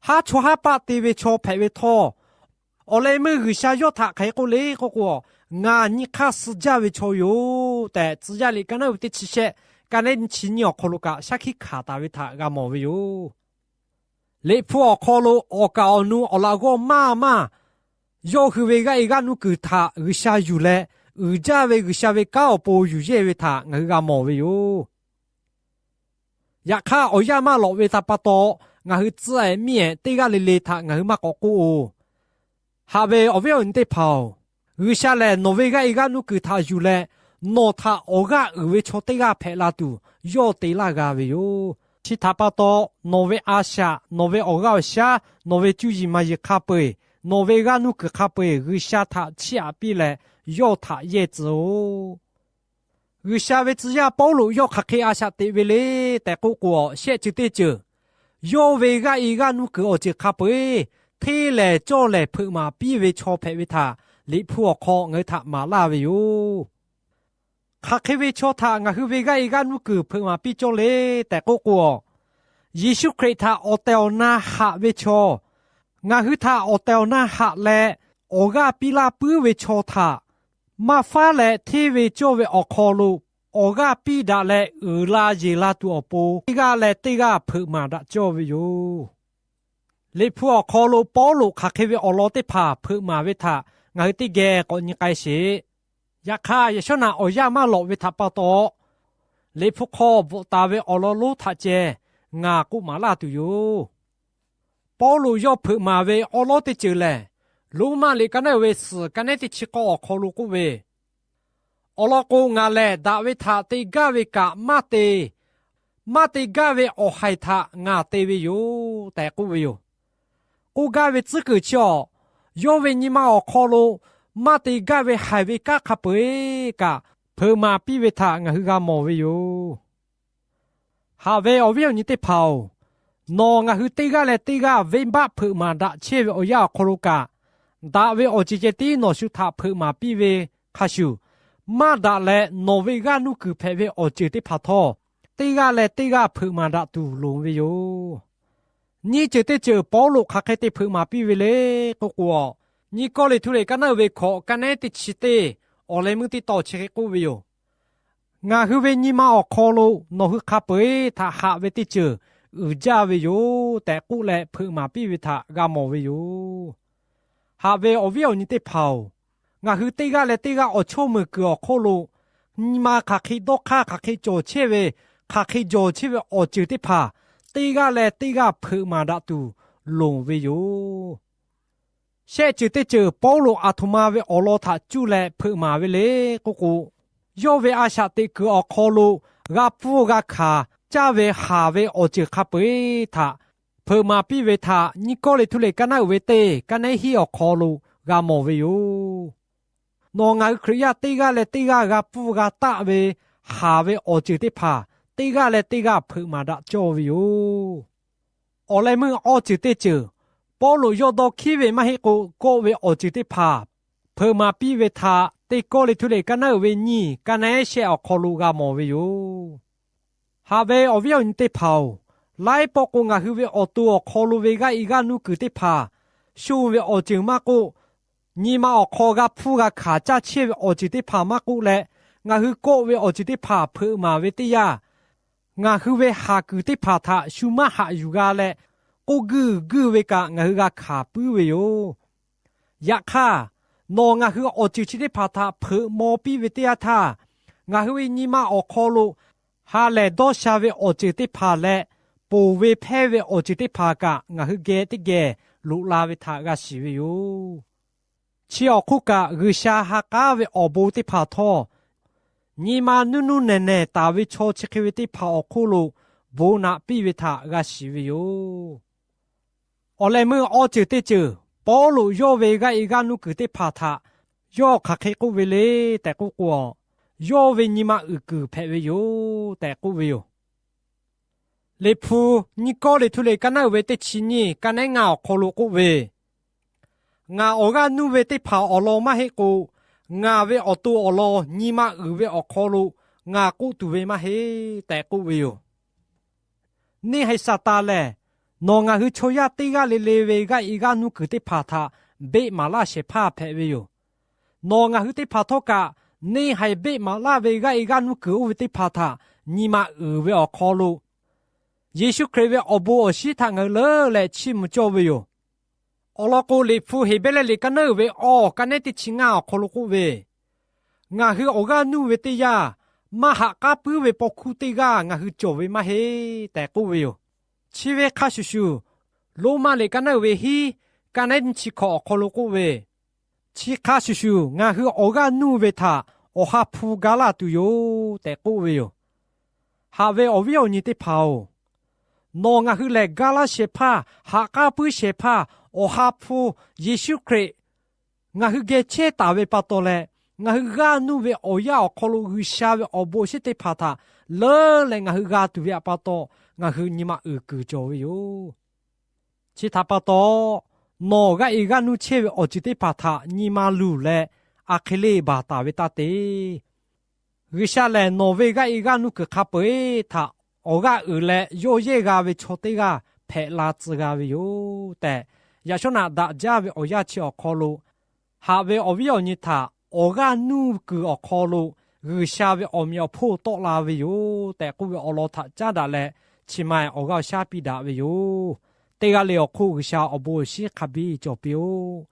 Haˉ chaw haˉ paˆ te ve chaw hpehꞈ ve htawˇ, awˬ leh meuˇ G'uiˬsha yawˇ htaꞈ hk'aˬ hk'e k'oˆ le k'oˆ k'o, Ngaˬ nyi hk'aˇ suh jaˇ ve chaw yoˬ tehꞈ, Tcuh yaˇ liꞈ ka naˉ uiˍ ve teˇ chi shehˆ ka nehˉ nyiˇ chi nyiˇ awˬ hk'aw lo kaꞈ shaˉ hkiˆ hkanˍ taˍ ve htaꞈ g'a mawˬ ve yoˬ. Liꞈ hpu awˬ hk'aw lo awˬ kaˍ awˬ nu awˬ laꞈ g'awˇ maˇ maˇ yawˇ hui ve g'aˇ e g'aˇ nuˇ kuiˬ htaꞈ G'uiˬsha yuˬ leh, uiˍ jaˇ ve G'uiˬsha ve kanˉ awˬ pon yuˬ yehˇ ve htaꞈ ngaˬ hui g'a mawˬ ve yoˬ. Yaꞈ hk'aˇ, awˬ yanˇ maˇ lawꞈ ve htaꞈ pa taw, ngaˬ hui tcuh ehˍ miˇ ehˍ teˇ g'aˇ le le htaꞈ ngaˬ hui maˇ k'awꞈ k'oˆ-oˬ. Haꞈ ve awˬ viˉ awˬ nyi teˇ hpaˍ-oˬ, G'uiˬsha lehˬ nawˬ ve g'aˇ e g'aˇ nuˇ kuiˬ htaꞈ yuˬ leh, nawˬ htaꞈ awˬ g'aˇ uiˍ ve chaw teˇ g'aˇ hpehꞈ la tuˬ yawˇ te laˇ g'a ve yoˬ. Chi htaꞈ pa taw, nawˬ ve a shaꞈ, nawˬ ve awˬ g'aˇ awˬ shaˉ, nawˬ ve cuˇ yiˍ maˍ yiˍ hk'a peu-eˬ, nawˬ ve g'aˇ nuˇ kuiˬ hk'a peu-eˬ G'uiˬsha htaꞈ chiˇ aꞈ piˇ leh yawˇ htaꞈ yehˇ tcuh-oˬ. G'uiˬsha ve tcuh yaˇ Pawˇluꞈ yawˇ hk'aˬ hk'e a shaꞈ teꞈ ve le tehꞈ k'oˆ k'o, shehˆ ceuˬ teˇ ceuˬ, yawˇ ve g'aˇ e g'aˇ nuˇ kuiˬ awˬ ceuˬ hk'a peu-eˬ hteˇ lehˍ cawˇ lehˍ hpeuꞈ maˍ piˇ ve chaw hpehꞈ ve htaꞈ Liꞈ hpu awˬ hk'aw ngaˬ hui htaꞈ maˍ laˇ ve yoˬ. Hk'aˬ hk'e ve chaw htaꞈ ngaˬ hui ve g'aˇ e g'aˇ nuˇ kuiˬ hpeuꞈ maˍ piˇ cawˇ le tehꞈ k'oˆ k'o, Yeˍsuˆ Hkriꞈ htaꞈ awˬ tehˬ awˬ na haꞈ ve chaw, ngaˬ hui htaꞈ awˬ tehˬ awˬ na haꞈ leh awˬ g'aˇ piˇ laˇ puiˉ ve chaw htaꞈ maˇ faˉ leh hteˇ ve cawˇ ve awˬ hk'aw lo awˬ g'aˇ piˇ daꞈ leh uiˍ la yeˬ la tuˬ awˬ pon, teˇ g'aˇ leh teˇ g'aˇ hpeuꞈ maˍ daꞈ cawˇ ve yoˬ. Liꞈ hpu awˬ hk'aw lo Pawˇluꞈ hk'aˬ hk'e ve awˬ lawn teˇ hpaˍ hpeuꞈ maˍ ve htaꞈ ngaˬ hui teˇ geh k'awꞈ nyi k'ai sheˍ. Yaꞈ hk'aˇ, yaꞈ shawˉ naꞈ awˬ yanˇ maˇ lawꞈ ve htaꞈ pa taw, Liꞈ hpu hk'aw bvuhꞈ taˍ ve awˬ lawn lonˉ htaꞈ ceh ngaˬ k'oˆ maˍ laˇ tuˬ yoˬ. Pawˇluꞈ yawˇ hpeuꞈ maˍ ve awˉ lawˉ teˇ ceuˬ lehˬ, Roˉmaꞈ liꞈ ka naˉ uiˍ ve suhˍ ka nehˉ teˇ chi k'awˇ awˬ hk'aw lo k'oˆ ve, Awˬ lawn k'o, ngaˬ lehˬ daꞈ ve htaꞈ te gaˇ ve kaꞈ maˇ te, maˇ te gaˇ ve awˬ haiˬ htaꞈ ngaˬ te ve yoˬ tehꞈ k'oˆ ve yoˬ. K'oˆ gaˇ ve tcuhˉ kuiˬ chi awˬ, yawˇ ve nyi ma awˬ hk'aw lo maˇ te gaˇ ve haiˬ ve kanˉ hk'a peu-eˬ kaꞈ hpeuꞈ maˍ piˇ ve htaꞈ ngaˬ hui g'a mawˬ ve yoˬ. Haꞈ ve awˬ viˉ awˬ nyi teˇ hpaˍ-oˬ, nawˬ ngaˬ hui teˇ g'aˇ leh teˇ g'aˇ venˇbaˆ hpeuꞈ maˍ daꞈ chehˇ ve awˬ yanˇ awˬ hk'aw lo kaꞈ, daꞈ ve awˬ ceuˬ ceh tiˉ nawˬ shu htaꞈ hpeuꞈ maˍ piˇ ve hk'a shuˍ, maˇ daꞈ leh nawˬ ve g'aˇ nuˇ kuiˬ hpehꞈ ve awˬ ceuˬ teˇ hpaˍ htawˇ, teˇ g'aˇ leh teˇ g'aˇ hpeuꞈ maˍ daꞈ tuˬ loˍ ve yoˬ. Nyiˇ ceuˬ teˇ ceuˬ Pawˇluꞈ hk'aˬ hk'e te hpeuꞈ maˍ piˇ ve le k'oˆ k'o, Nyiˇ Kawˇrenˍhtuˆ liꞈ ka naˉ uiˍ ve hkawꞈ ka nehˉ teˇ chi teˇ awˬ leh meuˇ teˇ taw chi hk'e k'oˆ ve yoˬ. Ngaˬ hui ve nyi ma awˬ hk'aw lo nawˬ hui hk'a peu-eˬ htaꞈ haꞈ ve teˇ ceuˬ uiˍ jaˇ ve yoˬ tehꞈ k'oˆ leh hpeuꞈ maˍ piˇ ve htaꞈ g'a mawˬ ve yoˬ. Haꞈ ve awˬ viˉ awˬ nyi teˇ hpaˍ-oˬ, ngaˬ hui teˇ g'aˇ leh teˇ g'aˇ awˬ chawˇ meuˬ kuiˬ awˬ hk'oˆ lo nyi ma hk'aˬ hk'e dawˇ hk'aˇ hk'aˬ hk'e cawˬ chehˇ ve, hk'aˬ hk'e jawˬ chehˇ ve awˬ ceuˬ teˇ hpaˍ, teˇ g'aˇ leh teˇ g'aˇ hpeuꞈ maˍ daꞈ tuˬ loˍ ve yoˬ. Shehˆ ceuˬ teˇ ceuˬ Pawˇluꞈ aˬ htoꞈ ma ve awˬ lawn htaꞈ cuˇ leh hpeuꞈ maˍ ve le k'oˆ k'o, yawˇ ve a shaꞈ teꞈ kuiˬ awˬ hk'aw lo g'a pfuhˇ g'a hkanˍ caˇ ve haˍ ve awˬ ceuˬ hk'a peu-eˬ htaꞈ hpeuꞈ maˍ piˇ ve htaꞈ Nyiˇ Kawˇrenˍhtuˆ liꞈ kaˇ naˉ uiˍ ve teˇ kaˇ naˉ hiˉ awˬ hk'aw lo g'a mawˬ ve yoˬ. Nawˬ ngaˬ hui Hkriꞈ yaˇ teˇ g'aˇ leh teˇ g'aˇ g'a pfuhˇ g'a taˆ ve haˍ ve awˬ ceuˬ teˇ hpaˍ teˇ g'aˇ leh teˇ g'aˇ hpeuꞈ maˍ daꞈ cawˇ ve yoˬ. Awˬ leh meuˇ awˇ ceuˬ teˇ ceuˬ, Pawˇluꞈ yawˇ dawˇ hkiˉ ve maˇ heˆ k'o, kawˆ ve awˬ ceuˬ teˇ hpaˍ hpeuꞈ maˍ piˇ ve htaꞈ Teˇ Kawˇrenˍhtuˆ liꞈ kaˇ naˉ uiˍ ve nyiˇ kaˇ naˉ shehˆ awˬ hk'aw lo g'a mawˬ ve yoˬ. Haꞈ ve awˬ viˉ awˬ nyi teˇ hpaˍ-oˬ, laiˉ pawˆ k'o ngaˬ hui ve awˬ to awˬ hk'aw lo ve g'aˇ e g'aˇ nuˇ kuiˬ teˇ hpaˍ, shonˇ ve awˬ ceuˬ maˇ k'oˆ, nyi ma awˬ hk'aw g'a hpuˇ g'a hkanˍ caˇ chehˇ ve awˬ ceuˬ teˇ hpaˍ maˇ k'oˆ leh, ngaˬ hui kawˆ ve awˬ ceuˬ teˇ hpaˍ hpeuꞈ maˍ ve teˇ yanˇ, ngaˬ hui ve haˍ kuiˬ teˇ hpaˍ htaꞈ shu maˇ haꞈ yuˬ g'a leh, k'oˆ guiˇ guiˇ ve kaꞈ ngaˬ hui g'a hkanˍ puiˉ ve yoˬ. Yaꞈ hk'aˇ, nawˬ ngaˬ hui awˬ ceuˬ chi teˇ hpaˍ htaꞈ hpeuꞈ maw piˇ ve teˇ yanˇ htaˇ, ngaˬ hui ve nyi ma awˬ hk'aw lo ha lehˬ dawˇ sha ve awˬ ceuˬ teˇ hpaˍ leh, ponˬ ve hpehˇ ve awˬ ceuˬ teˇ hpaˍ kaꞈ ngaˬ hui geh teˇ geh loꞈ la ve htaꞈ g'a shiˍ ve yoˬ. Chi awˬ hk'oˆ kaꞈ, G'uiˬsha ha k'aˉ ve awˬ bon teˇ hpaˍ htawˇ, nyi ma nuˇ nuˇ nehˬ nehˬ taˍ ve chaw chi hk'e ve teˇ hpaˍ awˬ hk'oˆ lo bon naꞈ piˇ ve htaꞈ g'a shiˍ ve yoˬ. Awˬ leh meuˇ awˇ ceuˬ teˇ ceuˬ, Pawˇluꞈ yawˇ ve g'aˇ e g'aˇ nuˇ kuiˬ teˇ hpaˍ htaꞈ yawˇ hk'aˬ hk'e k'oˆ ve le tehꞈ k'oˆ k'o, yawˇ ve nyi ma uiˍ kuiˬ hpehꞈ ve yoˬ tehꞈ k'oˆ ve yoˬ. Liꞈ hpu, Nyiˇ Kawˇrenˍhtuˆ liꞈ kaˇ naˉ uiˍ ve teˇ chi nyiˇ kaˇ naˉ ngaˇ awˬ hk'aw lo k'oˆ ve, Ngaˬ awˬ g'aˇ nuˇ ve teˇ hpaˍ awˬ lawn maˇ heˆ k'o, ngaˬ ve awˬ to awˬ lawn nyi ma uiˍ ve awˬ hk'aw lo ngaˬ k'oˆ tuˬ ve maˇ heˆ tehꞈ k'oˆ ve yoˬ. Neˇ haiˬ Saˍtanˍ lehˬ, nawˬ ngaˬ hui chaw yaˇ teˇ g'aˇ le le ve g'aˇ e g'aˇ nuˇ kuiˬ teˇ hpaˍ htaꞈ beˆ maˍ laˇ shehˍ hpaˇ hpehꞈ ve yoˬ. Nawˬ ngaˬ hui teˇ hpaˍ htawˇ kaꞈ, neˇ haiˬ beˆ maˍ laˇ ve g'aˇ e g'aˇ nuˇ kuiˬ oˇ ve teˇ hpaˍ htaꞈ nyi ma uiˍ ve awˬ hk'aw lo, Yeˍsuˆ Hkriꞈ ve awˬ bon awˬ shinˉ htaꞈ ngaˬ hui leuˉ leh chiˇ mvuh cawˇ ve yoˬ. Awˬ lawn k'o, Liꞈ hpu Heˍbrehˇ liꞈ kaˇ naˉ uiˍ ve awˬ kaˇ naˉ teˇ chi ngaˇ awˬ hk'aw lo k'oˆ ve, Ngaˬ hui awˬ g'aˇ nuˇ ve teˇ yanˇ, maˇ haꞈ k'aˉ puiˉ ve paw hkuˇ teˇ g'aˇ ngaˬ hui cawˬ ve maˇ heˆ tehꞈ k'oˆ ve yoˬ. Chi ve hk'a shuˍ shuˍ, Roˉmaꞈ liꞈ kaˇ naˉ uiˍ ve hiˉ kaˇ naˉ nyiˇ chi hkawꞈ awˬ hk'aw lo k'oˆ ve, Chi hk'a shuˍ shuˍ, ngaˬ hui awˬ g'aˇ nuˇ ve htaꞈ Awˬ ha hpu ga laˇ tuˬ yoˬ tehꞈ k'oˆ ve yoˬ. Haꞈ ve awˬ viˉ awˬ nyi teˇ hpaˍ-oˬ, nawˬ ngaˬ hui lehˬ ga laˇ shehˍ hpaˇ, haꞈ k'aˉ puiˉ shehˍ hpaˇ, Awˬ ha hpu Yeˍsuˆ Hkriꞈ ngaˬ hui geh chehˇ taˍ ve pa taw leh, ngaˬ hui g'aˇ nuˇ ve awˬ yanˇ awˬ hk'aw lo G'uiˬsha ve awˬ bon awˬ shinˉ teˇ hpaˍ htaꞈ leuˉ leh ngaˬ hui g'a tuˬ ve htaꞈ pa taw, ngaˬ hui nyi ma uiˍ kuiˬ cawˬ ve yoˬ. Chi htaꞈ pa taw, nawˬ g'aˇ e g'aˇ nuˇ chehˇ ve awˬ ceuˬ teˇ hpaˍ htaꞈ nyi ma luˬ leh, a hk'e le baˬ taˍ ve taˇ te. G'uiˬsha lehˬ, nawˬ ve g'aˇ e g'aˇ nuˇ kuiˬ hk'a peu-eˬ htaꞈ awˬ g'aˇ uiˍ leh yawˇ yehˇ g'a ve chaw teˇ g'aˇ hpehꞈ la tcuh g'a ve yoˬ tehꞈ, yaꞈ shawˉ naꞈ daꞈ jaˇ ve awˬ yanˇ chi awˬ hk'aw lo, haꞈ ve awˬ viˉ awˬ nyi htaꞈ awˬ g'aˇ nuˇ kuiˬ awˬ hk'aw lo G'uiˬsha ve awˬ meꞈ awˬ hponˇ tawˆ la ve yoˬ tehꞈ k'oˆ ve awˬ lawn htaꞈ caˉ daꞈ leh, chi ma awˬ g'aˇ awˬ shaˉ piˇ daꞈ ve yoˬ. Teˇ g'aˇ le awˬ hk'oˆ G'uiˬsha awˬ bon awˬ shinˉ hk'a biˇ cawˬ piˇ-oˆ.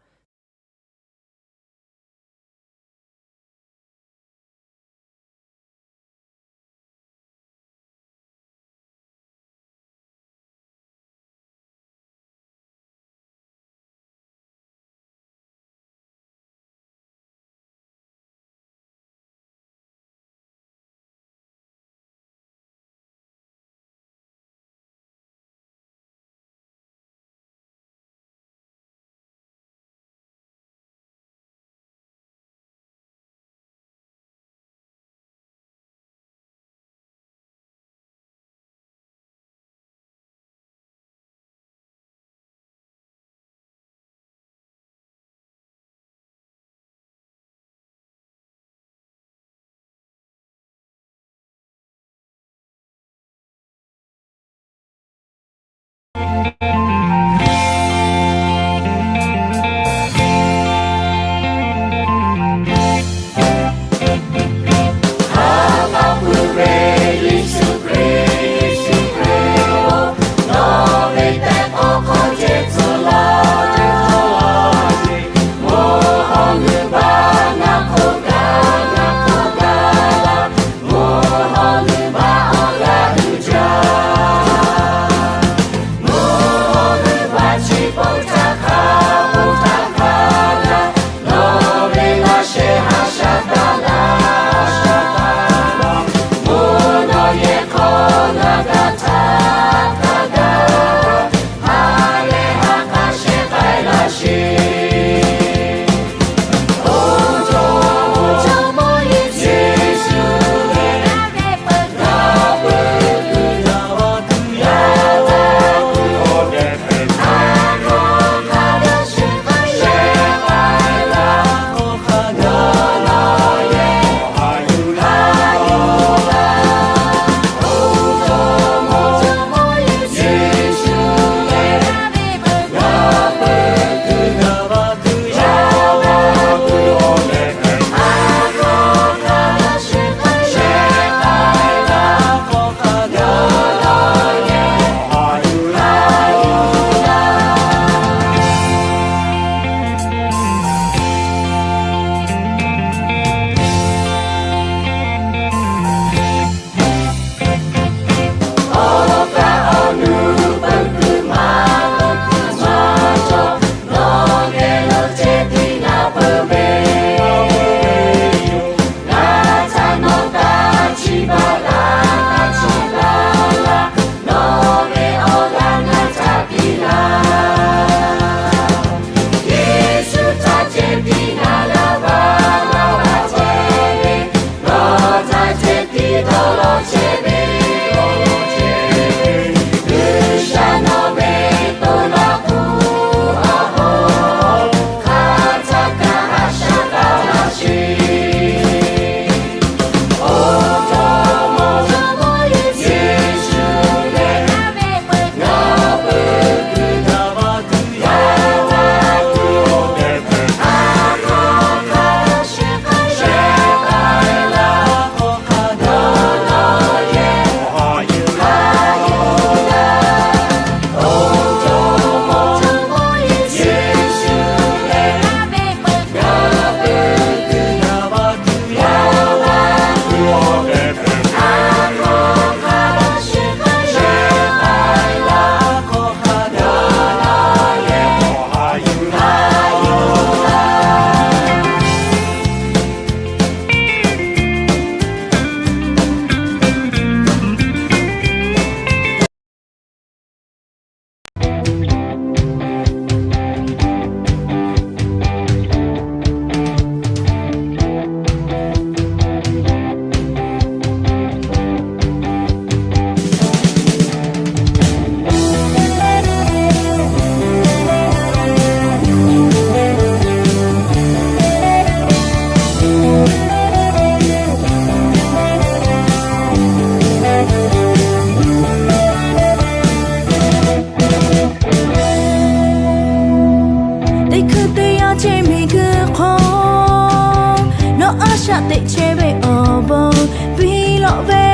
Teˇ hkui teˇ yanˇ chehˇ miˬguiˬ hk'oˆ, nawˬ a shaꞈ teꞈ chehˇ ve awˬ bon piˇ lawꞈ ve,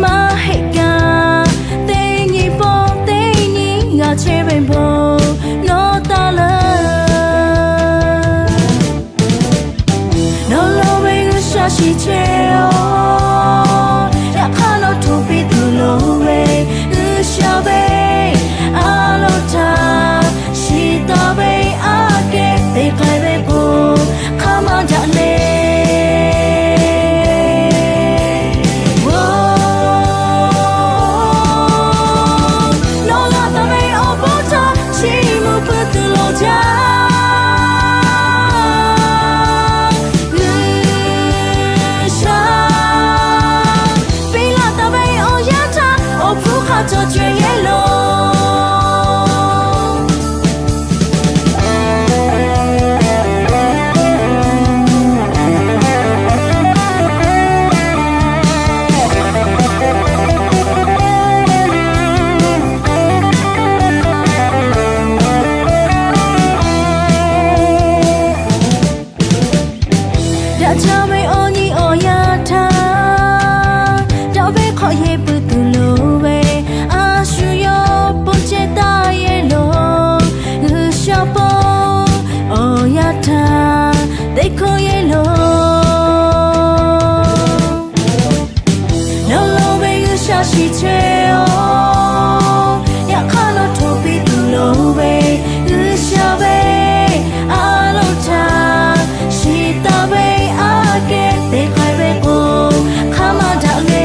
maˇ heˆ kaꞈ teˇ nyi pawˆ teˇ nyi g'a chehˇ ve bon nawˬ taˇ leuˬ. Nawˬ lo ve G'uiˬsha shiˍ chehˇ-oˬ, yaꞈ hk'aˇ nawˬ hto piˇ tuˬ loˍ ve G'uiˬsha ve a loˍ htaꞈ shiˍ taˍ ve aꞈ kehˉ te k'ai ve k'o, hk'aˇ maˇ daꞈ le. Nawˬ g'a taˍ ve awˬ bon htaꞈ chiˇ mvuh pui tuˬ loˍ jaˇ. G'uiˬsha piˇ laˇ taˍ ve awˬ yanˇ htaˇ, awˬ hpfuhˇ hk'a cawˬ cawehˬ yehˇ loˬ. Daꞈ jaˇ ve awˬ nyi awˬ yanˇ htaˇ, daꞈ ve hk'awꞈ yehˇ pui tuˬ loˍ ve, a shu yawˇ pon ceh taˇ yehˇ loˬ. G'uiˬsha pon awˬ yanˇ htaˇ teˇ hkoˇ yehˇ loˬ. Nawˬ lo ve G'uiˬsha shiˍ chehˇ-oˬ, yaꞈ hk'aˇ nawˬ hto piˇ tuˬ loˍ ve G'uiˬsha ve a loˍ htaꞈ shiˍ taˍ ve aꞈ kehˉ te k'ai ve k'o, hk'aˇ maˇ daꞈ le.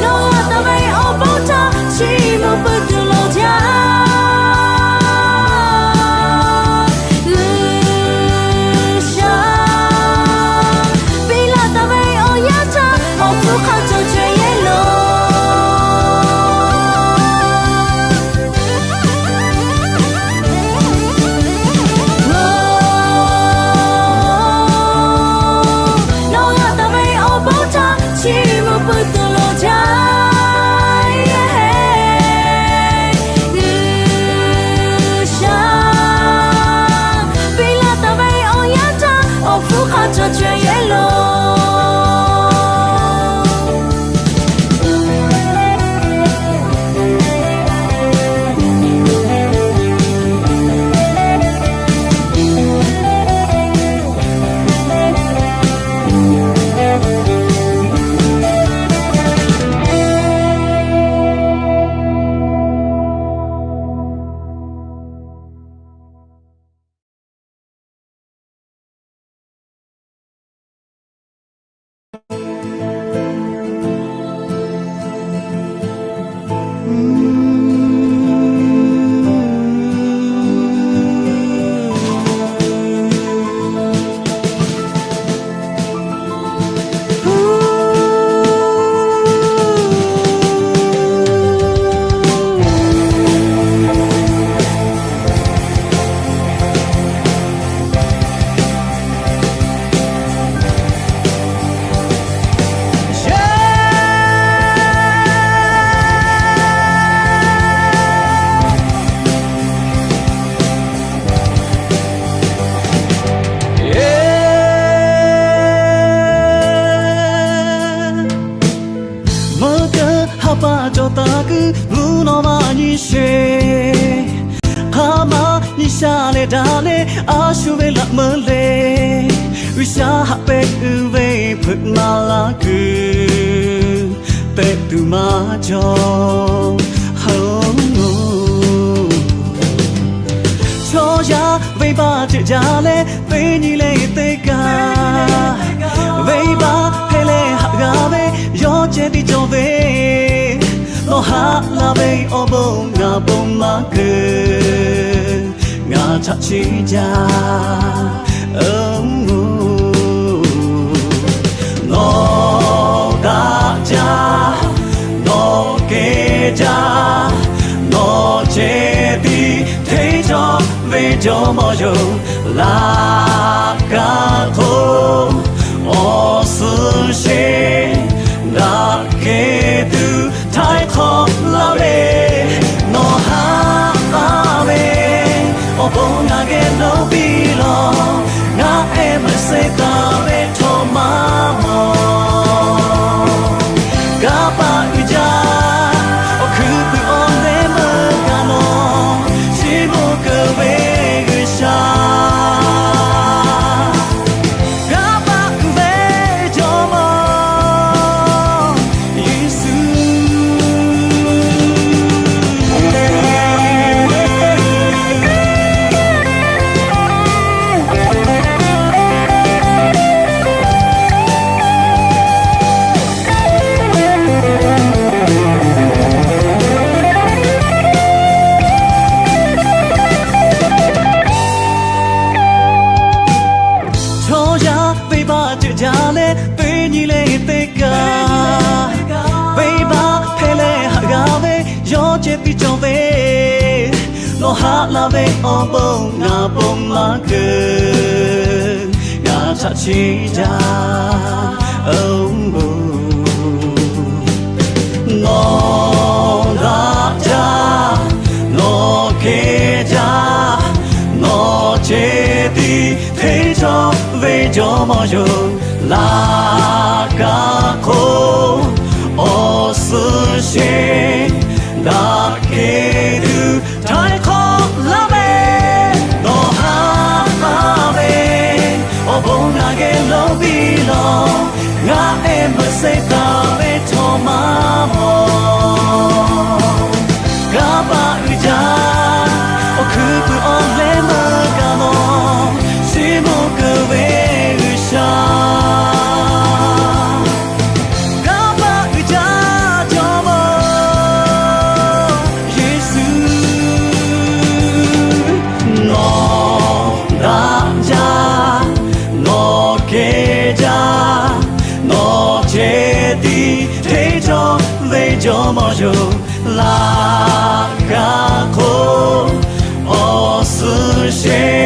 Nawˬ g'a taˍ ve awˬ bon htaꞈ chiˇ mvuh pui tuˬ loˍ jaˇ. G'uiˬsha piˇ laˇ taˍ ve awˬ yanˇ htaˇ, awˬ hpfuhˇ hk'a cawˬ cawehˬ yehˇ loˬ. Nawˬ g'a taˍ ve awˬ bon htaꞈ chiˇ mvuh pui tuˬ loˍ jaˇ. G'uiˬsha piˇ laˇ taˍ ve awˬ yanˇ htaˇ, awˬ hpfuhˇ hk'a cawˬ cawehˬ yehˇ loˬ. Meuˇ keu ha pa cawˬ taˍ kuiˬ mvuhˇ naw ma nyi sheˍ. Hk'aˬ ma nyi sha leh daꞈ leh a shu ve laꞈ meuˇ le. G'uiˬsha haꞈ pehˇ uiˍ ve hpeuꞈ maˍ laˇ kuiˬ, pehꞈ tuˬ maˇ cawˬ. Haoˬ, chaw yaˇ venˇbaˆ ceuˬ jaˇ leh teˇ nyi leh teˇ kaꞈ, venˇbaˆ hpehˇ leh haꞈ g'a ve yawˇ ceh tiˉ cawˬ ve. Nawˬ haꞈ laˇ ve awˬ bon ngaˬ bon maˇ keu, ngaˬ chaꞈ chiˆ jaˇ. Nawˬ daꞈ jaˇ, nawˬ kehˬ jaˇ, nawˬ ceh tiˉ hteˇ cawˇ ve Jawˇmawˇ yoˬ. Laꞈ ka hk'oˆ awˬ suhˍ sheˍ daꞈ kehˬ tuˬ jaˇ. Awˬ hkuiˉ puiˍ awˬ leh meuˇ kaꞈ nawˬ, chi mawˬ keu ve G'uiˬsha, g'a paˆ uiˍ ve Jawˇmawˇ Yeˍsuˆ. Chaw yaˇ venˇbaˆ ceuˬ jaˇ leh teˇ nyi le teˇ kaꞈ, venˇbaˆ hpehˇ leh haꞈ g'a ve yawˇ ceh tiˉ cawˬ ve, nawˬ haꞈ laˇ ve awˬ bon ngaˬ bon maˇ keunˍ, ngaˬ chaꞈ chiˇ jaˇ. Oˬ, nawˬ daꞈ jaˇ, nawˬ kehˬ jaˇ, nawˬ ceh tiˉ hteˇ cawˬ ve Jawˇmawˇ yoˬ. Laꞈ ka hk'oˆ awˬ suhˍ sheˍ daꞈ kehˬ tuˬ htaiˍ hk'awꞈ laˇ ve, nawˬ haꞈ laˇ ve awˬ bon ngaˬ geh lo piˇ lawˬ. Ngaˬ ehˉ meuꞈ sehˉ taˍ ve htawˇ maˇ mawˬ. G'a paˆ uiˍ jaˇ. Awˬ hkuiˉ puiˍ awˬ leh meuˇ kaꞈ nawˬ, chi mawˬ keu ve G'uiˬsha, g'a paˆ uiˍ jaˇ Jawˇmawˇ Yeˍsuˆ. Nawˬ daꞈ jaˇ, nawˬ kehˬ jaˇ, nawˬ ceh tiˉ hteˇ cawˬ ve Jawˇmawˇ yoˬ. Laꞈ ka hk'oˆ awˬ suhˍ sheˍ